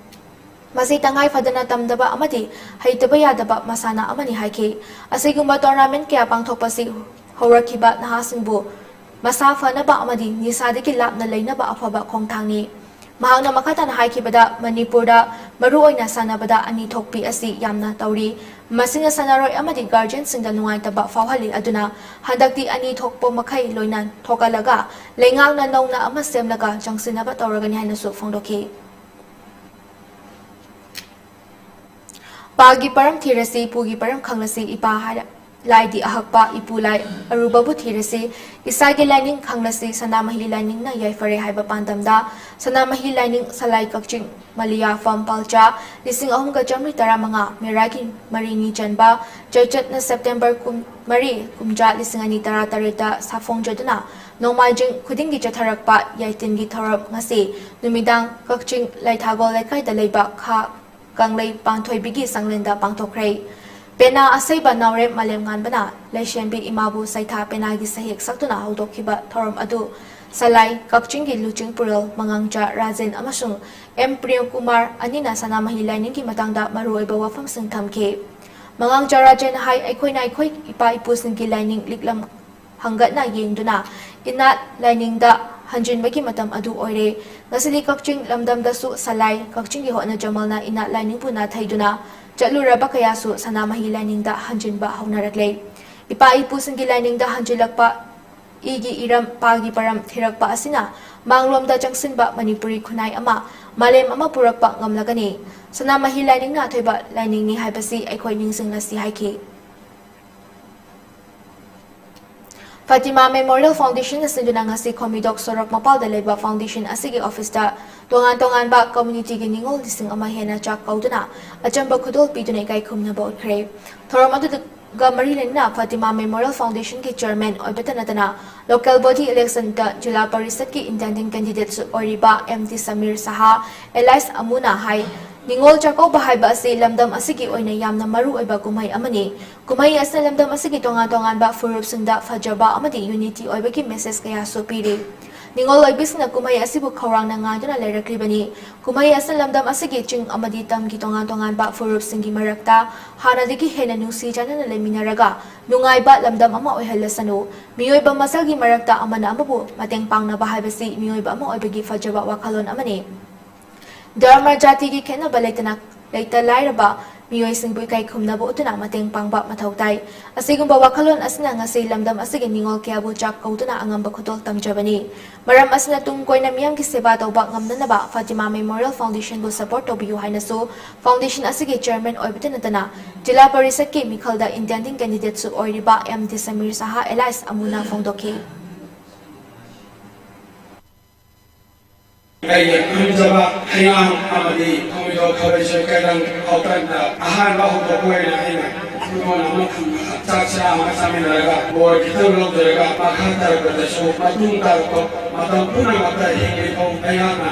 ꯃꯁꯤ ꯇꯉꯥꯏ ꯐꯗꯅ ꯇꯝꯗꯕ ꯑꯃꯗꯤ ꯍꯩꯇꯕ ꯌꯥꯗꯕ ꯃꯁꯥꯟꯅ ꯑꯃꯅꯤ ꯍꯥꯏꯈꯤ꯫ ꯑꯁꯤꯒꯨꯝꯕ tournament ꯀꯌꯥ ꯄꯥꯡꯊꯣꯛꯄꯁꯤ ꯍꯧꯔꯛꯈꯤꯕ ꯅꯍꯥꯁꯤꯡꯕꯨ ꯃꯁꯥ ꯐꯅꯕ ꯑꯃꯗꯤ ꯅꯤꯁꯥꯗꯒꯤ ꯂꯥꯞꯅ ꯂꯩꯅꯕ ꯑꯐꯕ ꯈꯣꯡꯊꯥꯡꯅꯤ꯫ ꯃꯍꯥꯛꯅ ꯃꯈꯥ ꯇꯥꯅ ꯍꯥꯏꯈꯤꯕꯗ, ꯃꯅꯤꯄꯨꯔꯗ ꯃꯔꯨꯑꯣꯏꯅ ꯁꯥꯟꯅꯕꯗ ꯑꯅꯤ ꯊꯣꯛꯄꯤ ꯑꯁꯤ ꯌꯥꯝꯅ ꯇꯧꯔꯤ꯫ ꯃꯁꯤꯅ ꯁꯥꯟꯅꯔꯣꯏ ꯑꯃꯗꯤ guardian ꯁꯤꯡꯗ ꯅꯨꯡꯉꯥꯏꯇꯕ ꯐꯥꯎꯍꯜꯂꯤ꯫ ꯑꯗꯨꯅ ꯍꯟꯗꯛꯇꯤ ꯑꯅꯤ ꯊꯣꯛꯄ ꯃꯈꯩ ꯂꯣꯏꯅ ꯊꯣꯛꯍꯜꯂꯒ ꯂꯩꯉꯥꯛꯅ ꯅꯧꯅ ꯑꯃ ꯁꯦꯝꯂꯒ ꯆꯪꯁꯤꯟꯅꯕ ꯇꯧꯔꯒꯅꯤ ꯍꯥꯏꯅꯁꯨ ꯐꯣꯡꯗꯣꯛꯈꯤ꯫ ꯄꯥꯒꯤ ꯄꯔꯝ ꯊꯤꯔꯁꯤ, ꯄꯨꯒꯤ ꯄꯔꯝ ꯈꯪꯂꯁꯤ, ꯏꯄꯥ ꯍꯥꯏꯔ-, ꯂꯥꯏꯗꯤ ꯑꯍꯛꯄ, ꯏꯄꯨ ꯂꯥꯏ ꯑꯔꯨꯕꯕꯨ ꯊꯤꯔꯁꯤ, ꯏꯁꯥꯒꯤ ꯂꯥꯏꯅꯤꯡ ꯈꯪꯂꯁꯤ, ꯁꯅꯥꯃꯍꯤ ꯂꯥꯏꯅꯤꯡꯅ ꯌꯥꯏꯐꯔꯦ ꯍꯥꯏꯕ ꯄꯥꯟꯗꯝꯗ ꯁꯅꯥꯃꯍꯤ ꯂꯥꯏꯅꯤꯡ ꯁꯂꯥꯏ ꯀꯛꯆꯤꯡ ꯃꯂꯤꯌꯥꯐꯝ ꯄꯥꯜꯆꯥ ꯂꯤꯁꯤꯡ ꯑꯍꯨꯝꯒ ꯆꯥꯃꯔꯤ ꯇꯔꯥꯃꯉꯥ ꯃꯦꯔꯥꯒꯤ ꯃꯔꯤꯅꯤ ꯆꯟꯕ ꯆꯩꯆꯠꯅ September ꯀꯨꯟ ꯃꯔꯤ ꯀꯨꯝꯖꯥ ꯂꯤꯁꯤꯡ ꯑꯅꯤ ꯇꯔꯥ ꯇꯔꯦꯠꯇ ꯁꯥꯐꯣꯡꯖꯗꯨꯅ ꯅꯣꯡꯃꯥꯏꯖꯤꯡ ꯈꯨꯗꯤꯡꯒꯤ ꯆꯠꯊꯔꯛꯄ ꯌꯥꯏꯇꯤꯟꯒꯤ ꯊꯧꯔꯝ ꯉꯁꯤ ꯅꯨꯃꯤꯗꯥꯡ ꯀꯛꯆꯤꯡ ꯂꯩꯊꯥꯒꯣꯜ ꯂꯩꯀꯥꯏꯗ ꯂꯩꯕ ꯈꯥ ꯀꯪꯂꯩ ꯄꯥꯟꯊꯣꯏꯕꯤꯒꯤ ꯁꯪꯂꯦꯟꯗ ꯄꯥꯡꯊꯣꯛꯈ꯭ꯔꯦ꯫ ꯄꯦꯅꯥ ꯑꯁꯩꯕ ꯅꯥꯎꯔꯦꯝ ꯃꯥꯂꯦꯝꯉꯥꯟꯕꯅ ꯂꯩꯁꯦꯝꯕꯤ ꯏꯃꯥꯕꯨ ꯁꯩꯊꯥ ꯄꯦꯅꯥꯒꯤ ꯁꯩꯍꯦꯛ ꯁꯛꯇꯨꯅ ꯍꯧꯗꯣꯛꯈꯤꯕ ꯊꯧꯔꯝ ꯑꯗꯨ ꯁꯂꯥꯏ ꯀꯛꯆꯤꯡꯒꯤ ꯂꯨꯆꯤꯡ ꯄꯨꯔꯦꯜ ꯃꯉꯥꯡꯆꯥ ꯔꯥꯖꯦꯟ ꯑꯃꯁꯨꯡ ꯑꯦꯝ ꯄ꯭ꯔꯦꯝꯀꯨꯃꯥꯔ ꯑꯅꯤꯅ ꯁꯅꯥꯃꯍꯤ ꯂꯥꯏꯅꯤꯡꯒꯤ ꯃꯇꯥꯡꯗ ꯃꯔꯨꯑꯣꯏꯕ ꯋꯥꯐꯝꯁꯤꯡ ꯊꯝꯈꯤ꯫ ꯃꯉꯥꯡꯆꯥ ꯔꯥꯖꯦꯟ ꯍꯥꯏ, ꯑꯩꯈꯣꯏꯅ ꯑꯩꯈꯣꯏ ꯏꯄꯥ ꯏꯄꯨꯁꯤꯡꯒꯤ ꯂꯥꯏꯅꯤꯡ ꯂꯤꯛꯂꯝ ꯍꯪꯒꯠꯅ ꯌꯦꯡꯗꯨꯅ ꯏꯅꯥꯠ ꯂꯥꯏꯅꯤꯡꯗ ꯍꯟꯖꯤꯟꯕꯒꯤ ꯃꯇꯝ ꯑꯗꯨ ꯑꯣꯏꯔꯦ꯫ ꯉꯁꯤꯗꯤ ꯀꯛꯆꯤꯡ ꯂꯝꯗꯝꯗꯁꯨ ꯁꯂꯥꯏ ꯀꯛꯆꯤꯡꯒꯤ ꯍꯣꯠꯅꯖꯃꯜꯅ ꯏꯅꯥꯠ ꯂꯥꯏꯅꯤꯡꯕꯨ ꯅꯥꯊꯩꯗꯨꯅ ꯆꯠꯂꯨꯔꯕ ꯀꯌꯥꯁꯨ ꯁꯅꯥꯃꯍꯤ ꯂꯥꯏꯅꯤꯡꯗ ꯍꯟꯖꯤꯟꯕ ꯍꯧꯅꯔꯛꯂꯦ꯫ ꯏꯄꯥ ꯏꯄꯨꯁꯤꯡꯒꯤ ꯂꯥꯏꯅꯤꯡꯗ ꯍꯟꯖꯤꯜꯂꯛꯄ, ꯏꯒꯤ ꯏꯔꯝ, ꯄꯥꯒꯤ ꯄꯔꯝ ꯊꯤꯔꯛꯄ ꯑꯁꯤꯅ ꯃꯥꯡꯂꯣꯝꯗ ꯆꯪꯁꯤꯟꯕ ꯃꯅꯤꯄꯨꯔꯤ ꯈꯨꯟꯅꯥꯏ ꯑꯃ ꯃꯥꯂꯦꯝ ꯑꯃ ꯄꯨꯔꯛꯄ ꯉꯝꯂꯒꯅꯤ꯫ ꯁꯅꯥꯃꯍꯤ ꯂꯥꯏꯅꯤꯡꯅ ꯑꯊꯣꯏꯕ ꯂꯥꯏꯅꯤꯡꯅꯤ ꯍꯥꯏꯕꯁꯤ ꯑꯩꯈꯣꯏ ꯅꯤꯡꯁꯤꯡꯂꯁꯤ ꯍꯥꯏꯈꯤ꯫ ꯐꯥꯇꯤꯃꯥ ꯃꯦꯃꯣꯔꯤꯌꯦꯜ ꯐꯥꯎꯟꯗꯦꯁꯟꯅ ꯁꯤꯟꯗꯨꯅ ꯉꯁꯤ ꯈꯣꯃꯤꯗꯣꯛ ꯁꯣꯔꯣꯛ ꯃꯄꯥꯜꯗ ꯂꯩꯕ ꯐꯥꯎꯟꯗꯦꯁꯟ ꯑꯁꯤꯒꯤ ꯑꯣꯐꯤꯁꯇ ꯇꯣꯉꯥꯟ ꯇꯣꯉꯥꯟꯕ ꯀꯝꯃ꯭ꯌꯨꯅꯤꯇꯤꯒꯤ ꯅꯤꯉꯣꯜ ꯂꯤꯁꯤꯡ ꯑꯃ ꯍꯦꯟꯅ ꯆꯥꯛ ꯀꯧꯗꯨꯅ ꯑꯆꯝꯕ ꯈꯨꯗꯣꯜ ꯄꯤꯗꯨꯅ ꯏꯀꯥꯏ ꯈꯨꯝꯅꯕ ꯎꯠꯈ꯭ꯔꯦ꯫ ꯊꯧꯔꯝ ꯑꯗꯨꯒ ꯃꯔꯤ ꯂꯩꯅꯅ ꯐꯥꯇꯤꯃꯥ ꯃꯦꯃꯣꯔꯤꯌꯦꯜ ꯐꯥꯎꯟꯗꯦꯁꯟꯒꯤ ꯆꯤꯌꯔꯃꯦꯟ ꯑꯣꯏꯕꯇ ꯅꯠꯇꯅ ꯂꯣꯀꯦꯜ ꯕꯣꯗꯤ ꯏꯂꯦꯛꯁꯟꯗ ꯖꯤꯂꯥ ꯄꯔꯤꯁꯠꯀꯤ ꯏꯟꯇꯦꯟꯗꯤꯡ ꯀꯦꯟꯗꯤꯗꯦꯠꯁꯨ ꯑꯣꯏꯔꯤꯕ ꯑꯦꯝ ꯇꯤ ꯁꯃꯤꯔ ꯁꯍꯥ ꯑꯦꯂꯥꯏꯁ ꯑꯃꯨꯅ ꯍꯥꯏ, ꯅꯤꯉꯣꯜ ꯆꯥꯛꯀꯧꯕ ꯍꯥꯏꯕ ꯑꯁꯤ ꯂꯝꯗꯝ ꯑꯁꯤꯒꯤ ꯑꯣꯏꯅ ꯌꯥꯝꯅ ꯃꯔꯨ ꯑꯣꯏꯕ ꯀꯨꯝꯍꯩ ꯑꯃꯅꯤ꯫ ꯀꯨꯝꯍꯩ ꯑꯁꯤꯅ ꯂꯝꯗꯝ ꯑꯁꯤꯒꯤ ꯇꯣꯉꯥꯟ ꯇꯣꯉꯥꯟꯕ ꯐꯨꯔꯨꯞꯁꯤꯡꯗ ꯐꯖꯕ ꯑꯃꯗꯤ ꯌꯨꯅꯤꯇꯤ ꯑꯣꯏꯕꯒꯤ ꯃꯦꯁꯦꯖ ꯀꯌꯥꯁꯨ ꯄꯤꯔꯤ꯫ ꯅꯤꯉꯣꯜ ꯑꯣꯏꯕꯤꯁꯤꯡꯅ ꯀꯨꯝꯍꯩ ꯑꯁꯤꯕꯨ ꯈꯧꯔꯥꯡꯅ ꯉꯥꯏꯗꯨꯅ ꯂꯩꯔꯛꯂꯤꯕꯅꯤ꯫ ꯀꯨꯝꯍꯩ ꯑꯁꯤꯅ ꯂꯝꯗꯝ ꯑꯁꯤꯒꯤ ꯆꯤꯡ ꯑꯃꯗꯤ ꯇꯝꯒꯤ ꯇꯣꯉꯥꯟ ꯇꯣꯉꯥꯟꯕ ꯐꯨꯔꯨꯞꯁꯤꯡꯒꯤ ꯃꯔꯛꯇ ꯍꯥꯟꯅꯗꯒꯤ ꯍꯦꯟꯅ ꯅꯨꯡꯁꯤ ꯆꯥꯟꯅꯅ ꯂꯩꯃꯤꯟꯅꯔꯒ ꯅꯨꯡꯉꯥꯏꯕ ꯂꯝꯗꯝ ꯑꯃ ꯑꯣꯏꯍꯜꯂꯁꯅꯨ꯫ ꯃꯤꯑꯣꯏꯕ ꯃꯁꯥꯒꯤ ꯃꯔꯛꯇ ꯑꯃꯅ ꯑꯃꯕꯨ ꯃꯇꯦꯡ ꯄꯥꯡꯅꯕ ꯍꯥꯏꯕꯁꯤ ꯃꯤꯑꯣꯏꯕ ꯑꯃ ꯑꯣꯏꯕꯒꯤ ꯐꯖꯕ ꯋꯥꯈꯜꯂꯣꯟ ꯑꯃꯅꯤ꯫ ꯙꯔꯃ, ꯖꯥꯇꯤꯒꯤ ꯈꯦꯠꯅꯕ ꯂꯩꯇꯅ, ꯂꯩꯇ ꯂꯥꯏꯔꯕ ꯃꯤꯑꯣꯏꯁꯤꯡꯕꯨ ꯏꯀꯥꯏ ꯈꯨꯝꯅꯕ ꯎꯠꯇꯨꯅ ꯃꯇꯦꯡ ꯄꯥꯡꯕ ꯃꯊꯧ ꯇꯥꯏ꯫ ꯑꯁꯤꯒꯨꯝꯕ ꯋꯥꯈꯜꯂꯣꯟ ꯑꯁꯤꯅ ꯉꯁꯤ ꯂꯝꯗꯝ ꯑꯁꯤꯒꯤ ꯅꯤꯉꯣꯜ ꯀꯌꯥꯕꯨ ꯆꯥꯛ ꯀꯧꯗꯨꯅ ꯑꯉꯝꯕ ꯈꯨꯗꯣꯜ ꯇꯝꯖꯕꯅꯤ꯫ ꯃꯔꯝ ꯑꯁꯤꯅ ꯇꯨꯡ ꯀꯣꯏꯅ ꯃꯤꯌꯥꯝꯒꯤ ꯁꯦꯕꯥ ꯇꯧꯕ ꯉꯝꯅꯅꯕ ꯐꯥꯇꯤꯃꯥ ꯃꯦꯃꯣꯔꯤꯌꯦꯜ ꯐꯥꯎꯟꯗꯦꯁꯟꯕꯨ ꯁꯄꯣꯔꯠ ꯇꯧꯕꯤꯌꯨ ꯍꯥꯏꯅꯁꯨ ꯐꯥꯎꯟꯗꯦꯁꯟ ꯑꯁꯤꯒꯤ ꯆꯤꯌꯔꯃꯦꯟ ꯑꯣꯏꯕꯇ ꯅꯠꯇꯅ ꯖꯤꯂꯥ ꯄꯔꯤꯁꯠꯀꯤ ꯃꯤꯈꯜꯗ ꯏꯟꯇꯦꯟꯗꯤꯡ ꯀꯦꯟꯗꯤꯗꯦꯠꯁꯨ ꯑꯣꯏꯔꯤꯕ ꯑꯦꯝ ꯇꯤ ꯁꯃꯤꯔ ꯁꯍꯥ ꯑꯦꯂꯥꯏꯁ ꯑꯃꯨꯅ ꯐꯣꯡꯗꯣꯛꯈꯤ꯫ ꯑꯩꯒꯤ ꯈꯨꯔꯨꯝꯖꯕ ꯍꯩꯉꯥꯡ ꯑꯃꯗꯤ ꯊꯣꯏꯗꯣꯛ ꯈꯕꯩꯁꯣꯏ ꯀꯩꯔꯪ ꯍꯧꯇꯛꯇ ꯑꯍꯥꯟꯕ ꯍꯧꯗꯣꯛꯄ ꯑꯣꯏꯅ ꯑꯩꯅ ꯈꯨꯗꯣꯜ ꯑꯃ ꯐꯪꯕꯗ ꯆꯥꯛ ꯆꯔꯥ ꯑꯃ ꯆꯥꯃꯤꯟꯅꯔꯒ ꯕꯣꯔ ꯈꯤꯇꯪ ꯂꯧꯖꯔꯒ ꯃꯈꯥ ꯇꯥꯔꯛꯄꯗꯁꯨ ꯃꯇꯨꯡ ꯇꯥꯔꯛꯄ ꯃꯇꯝ ꯄꯨꯝꯅꯃꯛꯇ ꯍꯤꯡꯂꯤꯐꯥꯎ ꯑꯩꯍꯥꯛꯅ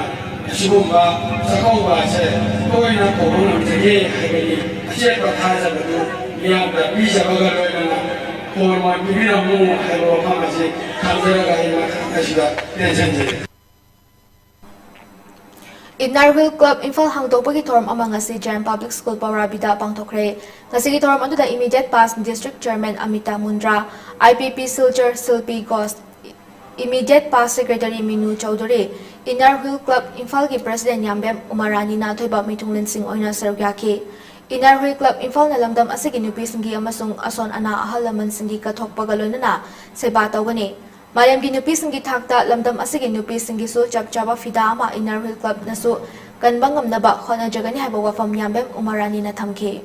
ꯑꯁꯤꯒꯨꯝꯕ ꯆꯥꯛꯀꯧꯕ ꯑꯁꯦ ꯇꯣꯏꯅ ꯀꯧꯕ ꯉꯝꯖꯒꯦ ꯍꯥꯏꯕꯒꯤ ꯑꯆꯦꯠꯄ ꯊꯥꯖꯕꯗꯨ ꯃꯤꯌꯥꯝꯗ ꯄꯤꯖꯕꯒ ꯂꯣꯏꯅꯅ ꯈꯨꯔꯨꯝ ꯄꯤꯕꯤꯔꯝꯃꯨ ꯍꯥꯏꯕ ꯋꯥꯐꯝ ꯑꯁꯤ ꯊꯝꯖꯔꯒ ꯑꯩ ꯃꯈꯥ ꯑꯁꯤꯗ ꯇꯦꯟꯁꯤꯟꯖꯔꯤ꯫ ꯏꯟꯅꯔ ꯍꯨꯏꯜ ꯀ꯭ꯂꯕ ꯏꯝꯐꯥꯜ ꯍꯥꯡꯗꯣꯛꯄꯒꯤ ꯊꯧꯔꯝ ꯑꯃ ꯉꯁꯤ ꯖꯦꯟ ꯄꯕ꯭ꯂꯤꯛ ꯁ꯭ꯀꯨꯜ ꯄꯧꯔꯥꯕꯤꯗ ꯄꯥꯡꯊꯣꯛꯈ꯭ꯔꯦ꯫ ꯉꯁꯤꯒꯤ ꯊꯧꯔꯝ ꯑꯗꯨꯗ immediate past district chairman Amita Mundra, I P P Silchar Shilpi Ghosh, immediate past secretary Minu Choudhury, inner wheel club ꯏꯝꯐꯥꯜꯒꯤ ꯄ꯭ꯔꯁꯤꯗꯦꯟ ꯌꯥꯝꯕꯦꯝ ꯎꯃꯥꯔꯥꯅꯤꯅ ꯑꯊꯣꯏꯕ ꯃꯤꯊꯨꯡꯂꯦꯟꯁꯤꯡ ꯑꯣꯏꯅ ꯁꯔꯨꯛ ꯌꯥꯈꯤ꯫ ꯏꯟꯅꯔ ꯍꯨꯏꯜ ꯀ꯭ꯂꯕ ꯏꯝꯐꯥꯜꯅ ꯂꯝꯗꯝ ꯑꯁꯤꯒꯤ ꯅꯨꯄꯤꯁꯤꯡꯒꯤ ꯑꯃꯁꯨꯡ ꯑꯁꯣꯟ ꯑꯅꯥ ꯑꯍꯜ ꯂꯃꯟꯁꯤꯡꯒꯤ ꯀꯠꯊꯣꯛꯄꯒ ꯂꯣꯏꯅꯅ ꯁꯦꯕꯥ ꯇꯧꯒꯅꯤ꯫ ꯃꯥꯂꯦꯝꯒꯤ ꯅꯨꯄꯤꯁꯤꯡꯒꯤ ꯊꯥꯛꯇ ꯂꯝꯗꯝ ꯑꯁꯤꯒꯤ ꯅꯨꯄꯤꯁꯤꯡꯒꯤꯁꯨ ꯆꯞ ꯆꯥꯕ ꯐꯤꯗꯥ ꯑꯃ ꯏꯟꯅꯔ ꯍꯨꯏꯜ ꯀ꯭ꯂꯕꯅꯁꯨ ꯀꯟꯕ ꯉꯝꯅꯕ ꯍꯣꯠꯅꯖꯒꯅꯤ ꯍꯥꯏꯕ ꯋꯥꯐꯝ ꯌꯥꯝꯕꯦꯝ ꯎꯃꯔꯥꯅꯤꯅ ꯊꯝꯈꯤ꯫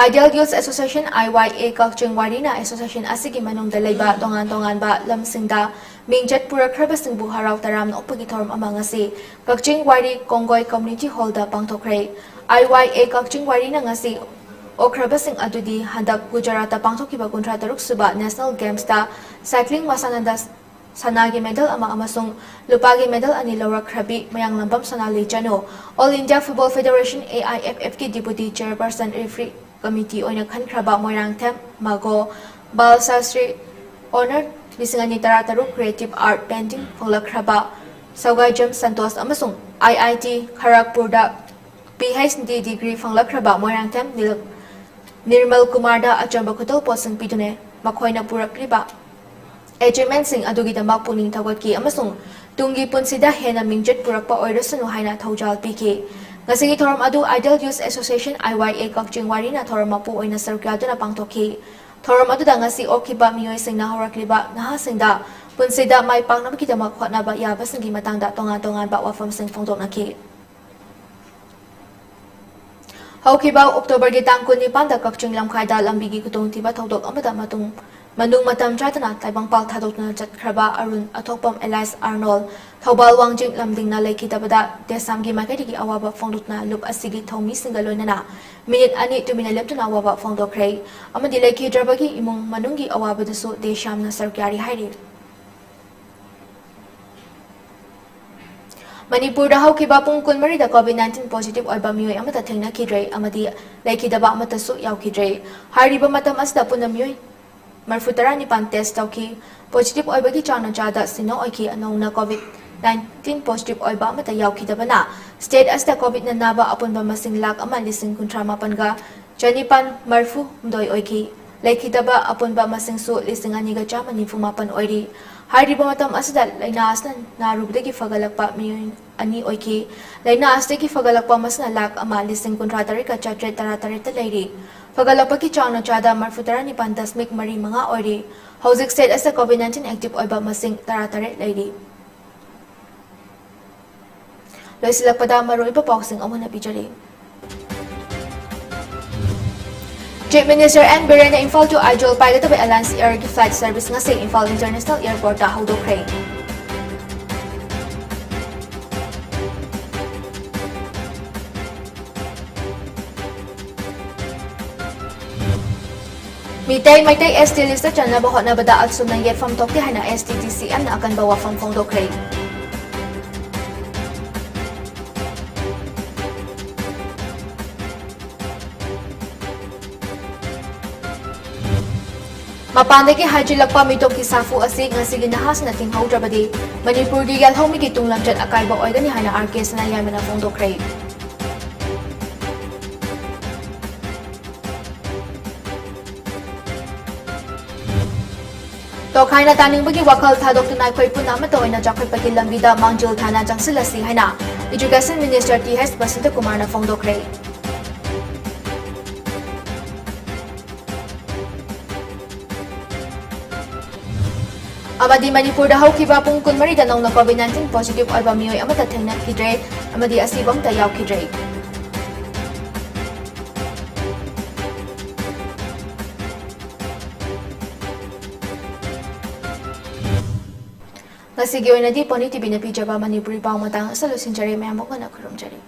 Ideal Youth Association, I Y A, Kakching ꯋꯥꯏꯔꯤꯅ association ꯑꯁꯤꯒꯤ ꯃꯅꯨꯡꯗ ꯂꯩꯕ ꯇꯣꯉꯥꯟ ꯇꯣꯉꯥꯟꯕ ꯂꯝꯁꯤꯡꯗ ꯃꯤꯡꯆꯠ ꯄꯨꯔꯛꯈ꯭ꯔꯕꯁꯤꯡꯕꯨ ꯍꯔꯥꯎ ꯇꯔꯥꯝꯅ ꯑꯣꯛꯄꯒꯤ ꯊꯧꯔꯝ ꯑꯃ ꯉꯁꯤ ꯀꯛꯆꯤꯡ ꯋꯥꯏꯔꯤ ꯀꯣꯡꯒꯣꯏ community hallꯗ ꯄꯥꯡꯊꯣꯛꯈ꯭ꯔꯦ꯫ I Y A ꯀꯛꯆꯤꯡ ꯋꯥꯏꯔꯤꯅ ꯉꯁꯤ ꯑꯣꯛꯈ꯭ꯔꯕꯁꯤꯡ ꯑꯗꯨꯗꯤ ꯍꯟꯗꯛ ꯒꯨꯖꯔꯥꯠꯇ ꯄꯥꯡꯊꯣꯛꯈꯤꯕ ꯀꯨꯟꯊ꯭ꯔꯥ ꯇꯔꯨꯛ ꯁꯨꯕ National Gamesꯇ cycling ꯃꯁꯥꯟꯅꯗ ꯁꯅꯥꯒꯤ medal ꯑꯃ ꯑꯃꯁꯨꯡ ꯂꯨꯄꯥꯒꯤ medal ꯑꯅꯤ ꯂꯧꯔꯛꯈ꯭ꯔꯕꯤ ꯃꯌꯥꯡꯂꯝꯕꯝ ꯁꯣꯅꯥꯂꯤ ꯆꯅꯨ, All India Football Federation, A I F F ꯀꯤ Deputy Chairperson, Referee Committee ꯑꯣꯏꯅ ꯈꯟꯈ꯭ꯔꯕ ꯃꯣꯏꯔꯥꯡꯊꯦꯝ ꯃꯥꯒꯣ, ꯕꯥꯜ ꯁꯥꯁ꯭ꯔꯤ Honour ꯂꯤꯁꯤꯡ ꯑꯅꯤ ꯇꯔꯥꯇꯔꯨꯛ Creative Art Painting ꯐꯪꯂꯛꯈ꯭ꯔꯕ ꯁꯧꯒꯥꯏꯖꯝ ꯁꯟꯇꯣꯁ ꯑꯃꯁꯨꯡ I I T ꯈꯔꯒꯄꯨꯔꯗ P H D degree ꯐꯪꯂꯛꯈ꯭ꯔꯕ Moirangthem ꯅꯤꯜ-, ꯅꯤꯔꯃꯜ ꯀꯨꯃꯥꯔꯗ ꯑꯆꯝꯕ ꯈꯨꯗꯣꯜꯄꯣꯠꯁꯤꯡ ꯄꯤꯗꯨꯅ ꯃꯈꯣꯏꯅ ꯄꯨꯔꯛꯂꯤꯕ achievementꯁꯤꯡ ꯑꯗꯨꯒꯤꯗꯃꯛ ꯄꯨꯛꯅꯤꯡ ꯊꯧꯒꯠꯈꯤ ꯑꯃꯁꯨꯡ ꯇꯨꯡꯒꯤ ꯄꯨꯟꯁꯤꯗ ꯍꯦꯟꯅ ꯃꯤꯡꯆꯠ ꯄꯨꯔꯛꯄ ꯑꯣꯏꯔꯁꯅꯨ ꯍꯥꯏꯅ ꯊꯧꯖꯥꯜ ꯄꯤꯈꯤ꯫ ꯉꯁꯤꯒꯤ ꯊꯧꯔꯝ ꯑꯗꯨ Ideal Youth Association, I Y A, ꯀꯛꯆꯤꯡ ꯋꯥꯏꯔꯤꯅ ꯊꯧꯔꯝ ꯃꯄꯨ ꯑꯣꯏꯅ ꯁꯔꯨꯛ ꯌꯥꯗꯨꯅ ꯄꯥꯡꯊꯣꯛꯈꯤ꯫ ꯊꯧꯔꯝ ꯑꯗꯨꯗ ꯉꯁꯤ ꯑꯣꯛꯈꯤꯕ ꯃꯤꯑꯣꯏꯁꯤꯡꯅ ꯍꯧꯔꯛꯂꯤꯕ ꯅꯍꯥꯁꯤꯡꯗ ꯄꯨꯟꯁꯤꯗ ꯃꯥꯏ ꯄꯥꯛꯅꯕꯒꯤꯗꯃꯛ ꯍꯣꯠꯅꯕ ꯌꯥꯕꯁꯤꯡꯒꯤ ꯃꯇꯥꯡꯗ ꯇꯣꯉꯥꯟ ꯇꯣꯉꯥꯟꯕ ꯋꯥꯐꯝꯁꯤꯡ ꯐꯣꯡꯗꯣꯛꯅꯈꯤ꯫ ꯍꯧꯈꯤꯕ Octoberꯒꯤ ꯇꯥꯡ ꯀꯨꯟꯅꯤꯄꯥꯟꯗ ꯀꯛꯆꯤꯡ ꯂꯝꯈꯥꯏꯗ ꯂꯝꯕꯤꯒꯤ ꯈꯨꯗꯣꯡꯊꯤꯕ ꯊꯧꯗꯣꯛ ꯑꯃꯗ ꯃꯇꯨꯡ, ꯃꯅꯨꯡ ꯃꯇꯝ ꯆꯥꯗꯅ ꯇꯥꯏꯕꯪꯄꯥꯜ ꯊꯥꯗꯣꯛꯇꯨꯅ ꯆꯠꯈ꯭ꯔꯕ ꯑꯔꯨꯟ ꯑꯊꯣꯛꯄꯝ alias ꯑꯥꯔꯅꯣꯜ, ꯊꯧꯕꯥꯜ ꯋꯥꯡꯖꯤꯡ ꯂꯝꯗꯤꯡꯅ ꯂꯩꯈꯤꯗꯕꯗ ꯗꯦꯁꯥꯝꯒꯤ ꯃꯥꯏꯀꯩꯗꯒꯤ ꯑꯋꯥꯕ ꯐꯣꯡꯗꯣꯛꯇꯨꯅ ꯂꯨꯞ ꯑꯁꯤꯒꯤ ꯊꯧꯃꯤꯁꯤꯡꯒ ꯂꯣꯏꯅꯅ ꯃꯤꯅꯤꯠ ꯑꯅꯤ ꯇꯨꯃꯤꯟꯅ ꯂꯦꯞꯇꯨꯅ ꯑꯋꯥꯕ ꯐꯣꯡꯗꯣꯛꯈ꯭ꯔꯦ ꯑꯃꯗꯤ ꯂꯩꯈꯤꯗ꯭ꯔꯕꯒꯤ ꯏꯃꯨꯡ ꯃꯅꯨꯡꯒꯤ ꯑꯋꯥꯕꯗꯁꯨ ꯗꯦꯁꯥꯝꯅ ꯁꯔꯨꯛ ꯌꯥꯔꯤ ꯍꯥꯏꯔꯤ꯫ ꯃꯅꯤꯄꯨꯔꯗ ꯍꯧꯈꯤꯕ ꯄꯨꯡ ꯀꯨꯟꯃꯔꯤꯗ COVID nineteen positive ꯑꯣꯏꯕ ꯃꯤꯑꯣꯏ ꯑꯃꯠꯇ ꯊꯦꯡꯅꯈꯤꯗ꯭ꯔꯦ ꯑꯃꯗꯤ ꯂꯩꯈꯤꯗꯕ ꯑꯃꯠꯇꯁꯨ ꯌꯥꯎꯈꯤꯗ꯭ꯔꯦ꯫ ꯍꯥꯏꯔꯤꯕ ꯃꯇꯝ ꯑꯁꯤꯗ ꯄꯨꯟꯅ ꯃꯤꯑꯣꯏ ꯃꯔꯤꯐꯨ ꯇꯔꯥꯅꯤꯄꯥꯟ test ꯇꯧꯈꯤ꯫ Positive ꯑꯣꯏꯕꯒꯤ ꯆꯥꯡꯅ ꯆꯥꯗ ꯁꯤꯅꯣ ꯑꯣꯏꯈꯤ꯫ ꯅꯧꯅ COVID nineteen positive ꯑꯣꯏꯕ ꯑꯃꯠꯇ ꯌꯥꯎꯈꯤꯗꯕꯅ state ꯑꯁꯤꯗ COVIDꯅ ꯅꯥꯕ ꯑꯄꯨꯟꯕ ꯃꯁꯤꯡ ꯂꯥꯈ ꯑꯃ ꯂꯤꯁꯤꯡ ꯀꯨꯟꯊ꯭ꯔꯥ ꯃꯥꯄꯟꯒ ꯆꯅꯤꯄꯥꯟ ꯃꯔꯤꯐꯨ ꯍꯨꯝꯗꯣꯏ ꯑꯣꯏꯈꯤ꯫ ꯂꯩꯈꯤꯗꯕ ꯑꯄꯨꯟꯕ ꯃꯁꯤꯡꯁꯨ ꯂꯤꯁꯤꯡ ꯑꯅꯤꯒ ꯆꯥꯝꯃ ꯅꯤꯐꯨ ꯃꯥꯄꯟ ꯑꯣꯏꯔꯤ꯫ ꯍꯥꯏꯔꯤꯕ ꯃꯇꯝ ꯑꯁꯤꯗ ꯂꯥꯏꯅꯥ ꯑꯁꯤꯅ ꯅꯥꯔꯨꯕꯗꯒꯤ ꯐꯒꯠꯂꯛꯄ ꯃꯤꯑꯣꯏ ꯑꯅꯤ ꯑꯣꯏꯈꯤ꯫ ꯂꯥꯏꯅꯥ ꯑꯁꯤꯗꯒꯤ ꯐꯒꯠꯂꯛꯄ ꯃꯁꯤꯡꯅ ꯂꯥꯈ ꯑꯃ ꯂꯤꯁꯤꯡ ꯀꯨꯟꯊ꯭ꯔꯥ ꯇꯔꯦꯠꯀ ꯆꯥꯇ꯭ꯔꯦꯠ ꯇꯔꯥ ꯇꯔꯦꯠꯇ ꯂꯩꯔꯤ꯫ ꯐꯒꯠꯂꯛꯄꯒꯤ ꯆꯥꯡꯅ ꯆꯥꯗ ꯃꯔꯤꯐꯨ ꯇꯔꯥ ꯅꯤꯄꯥꯟ ꯗꯁꯃꯤꯛ ꯃꯔꯤ ꯃꯉꯥ ꯑꯣꯏꯔꯤ꯫ ꯍꯧꯖꯤꯛ state ꯑꯁꯤꯗ COVID nineteen active ꯑꯣꯏꯕ ꯃꯁꯤꯡ ꯇꯔꯥ ꯇꯔꯦꯠ ꯂꯩꯔꯤ꯫ ꯂꯣꯏꯁꯤꯜꯂꯛꯄꯗ ꯃꯔꯨꯑꯣꯏꯕ ꯄꯥꯎꯁꯤꯡ ꯑꯃꯨꯛ ꯍꯟꯅ ꯄꯤꯖꯔꯤ꯫ Chief Minister N ꯕꯤꯔꯦꯟꯅ Imphal to Aizawl ꯄꯥꯏꯒꯗꯕ Alliance Airꯒꯤ flight service ꯉꯁꯤ Imphal International Airportꯇ ꯍꯧꯗꯣꯛꯈ꯭ꯔꯦ꯫ Meetei, Meitei S T listꯇ ꯆꯟꯅꯕ ꯍꯣꯠꯅꯕꯗ ꯑꯁꯨꯝꯅ ꯌꯦꯠꯐꯝ ꯊꯣꯛꯇꯦ ꯍꯥꯏꯅ S T D C Mꯅ ꯑꯀꯟꯕ ꯋꯥꯐꯝ ꯐꯣꯡꯗꯣꯛꯈ꯭ꯔꯦ꯫ ꯃꯄꯥꯟꯗꯒꯤ ꯍꯥꯏꯖꯤꯜꯂꯛꯄ ꯃꯤꯇꯣꯞꯀꯤ ꯁꯥꯐꯨ ꯑꯁꯤ ꯉꯁꯤꯒꯤ ꯅꯍꯥꯁꯤꯡꯅ ꯊꯤꯡꯍꯧꯗ꯭ꯔꯕꯗꯤ ꯃꯅꯤꯄꯨꯔꯒꯤ ꯌꯦꯜꯍꯧꯃꯤꯒꯤ ꯇꯨꯡ ꯂꯝꯆꯠ ꯑꯀꯥꯏꯕ ꯑꯣꯏꯒꯅꯤ ꯍꯥꯏꯅ R K ꯁꯅꯥꯌꯥꯏꯃꯅ ꯐꯣꯡꯗꯣꯛꯈ꯭ꯔꯦ꯫ ꯇꯣꯈꯥꯏꯅ ꯇꯥꯅꯤꯡꯕꯒꯤ ꯋꯥꯈꯜ ꯊꯥꯗꯣꯛꯇꯨꯅ ꯑꯩꯈꯣꯏ ꯄꯨꯟꯅ ꯑꯃꯠꯇ ꯑꯣꯏꯅ ꯆꯥꯎꯈꯠꯄꯒꯤ ꯂꯝꯕꯤꯗ ꯃꯥꯡꯖꯤꯜ ꯊꯥꯅ ꯆꯪꯁꯤꯜꯂꯁꯤ ꯍꯥꯏꯅ Education Minister T H ꯕꯁꯟꯇꯀꯨꯃꯥꯔꯅ ꯐꯣꯡꯗꯣꯛꯈ꯭ꯔꯦ꯫ ꯑꯃꯗꯤ ꯃꯅꯤꯄꯨꯔꯗ ꯍꯧꯈꯤꯕ ꯄꯨꯡ ꯀꯨꯟꯃꯔꯤꯗ ꯅꯧꯅ COVID nineteen positive ꯑꯣꯏꯕ ꯃꯤꯑꯣꯏ ꯑꯃꯠꯇ ꯊꯦꯡꯅꯈꯤꯗ꯭ꯔꯦ ꯑꯃꯗꯤ ꯑꯁꯤꯕ ꯑꯃꯠꯇ ꯌꯥꯎꯈꯤꯗ꯭ꯔꯦ꯫ ꯉꯁꯤꯒꯤ ꯑꯣꯏꯅꯗꯤ Pony TVꯅ ꯄꯤꯖꯕ ꯃꯅꯤꯄꯨꯔꯤ ꯄꯥꯎ ꯃꯇꯥꯡ ꯑꯁꯤꯗ ꯂꯣꯏꯁꯤꯟꯖꯔꯦ꯫ ꯃꯌꯥꯝꯕꯨ ꯉꯟꯅ ꯈꯨꯔꯨꯝꯖꯔꯤ꯫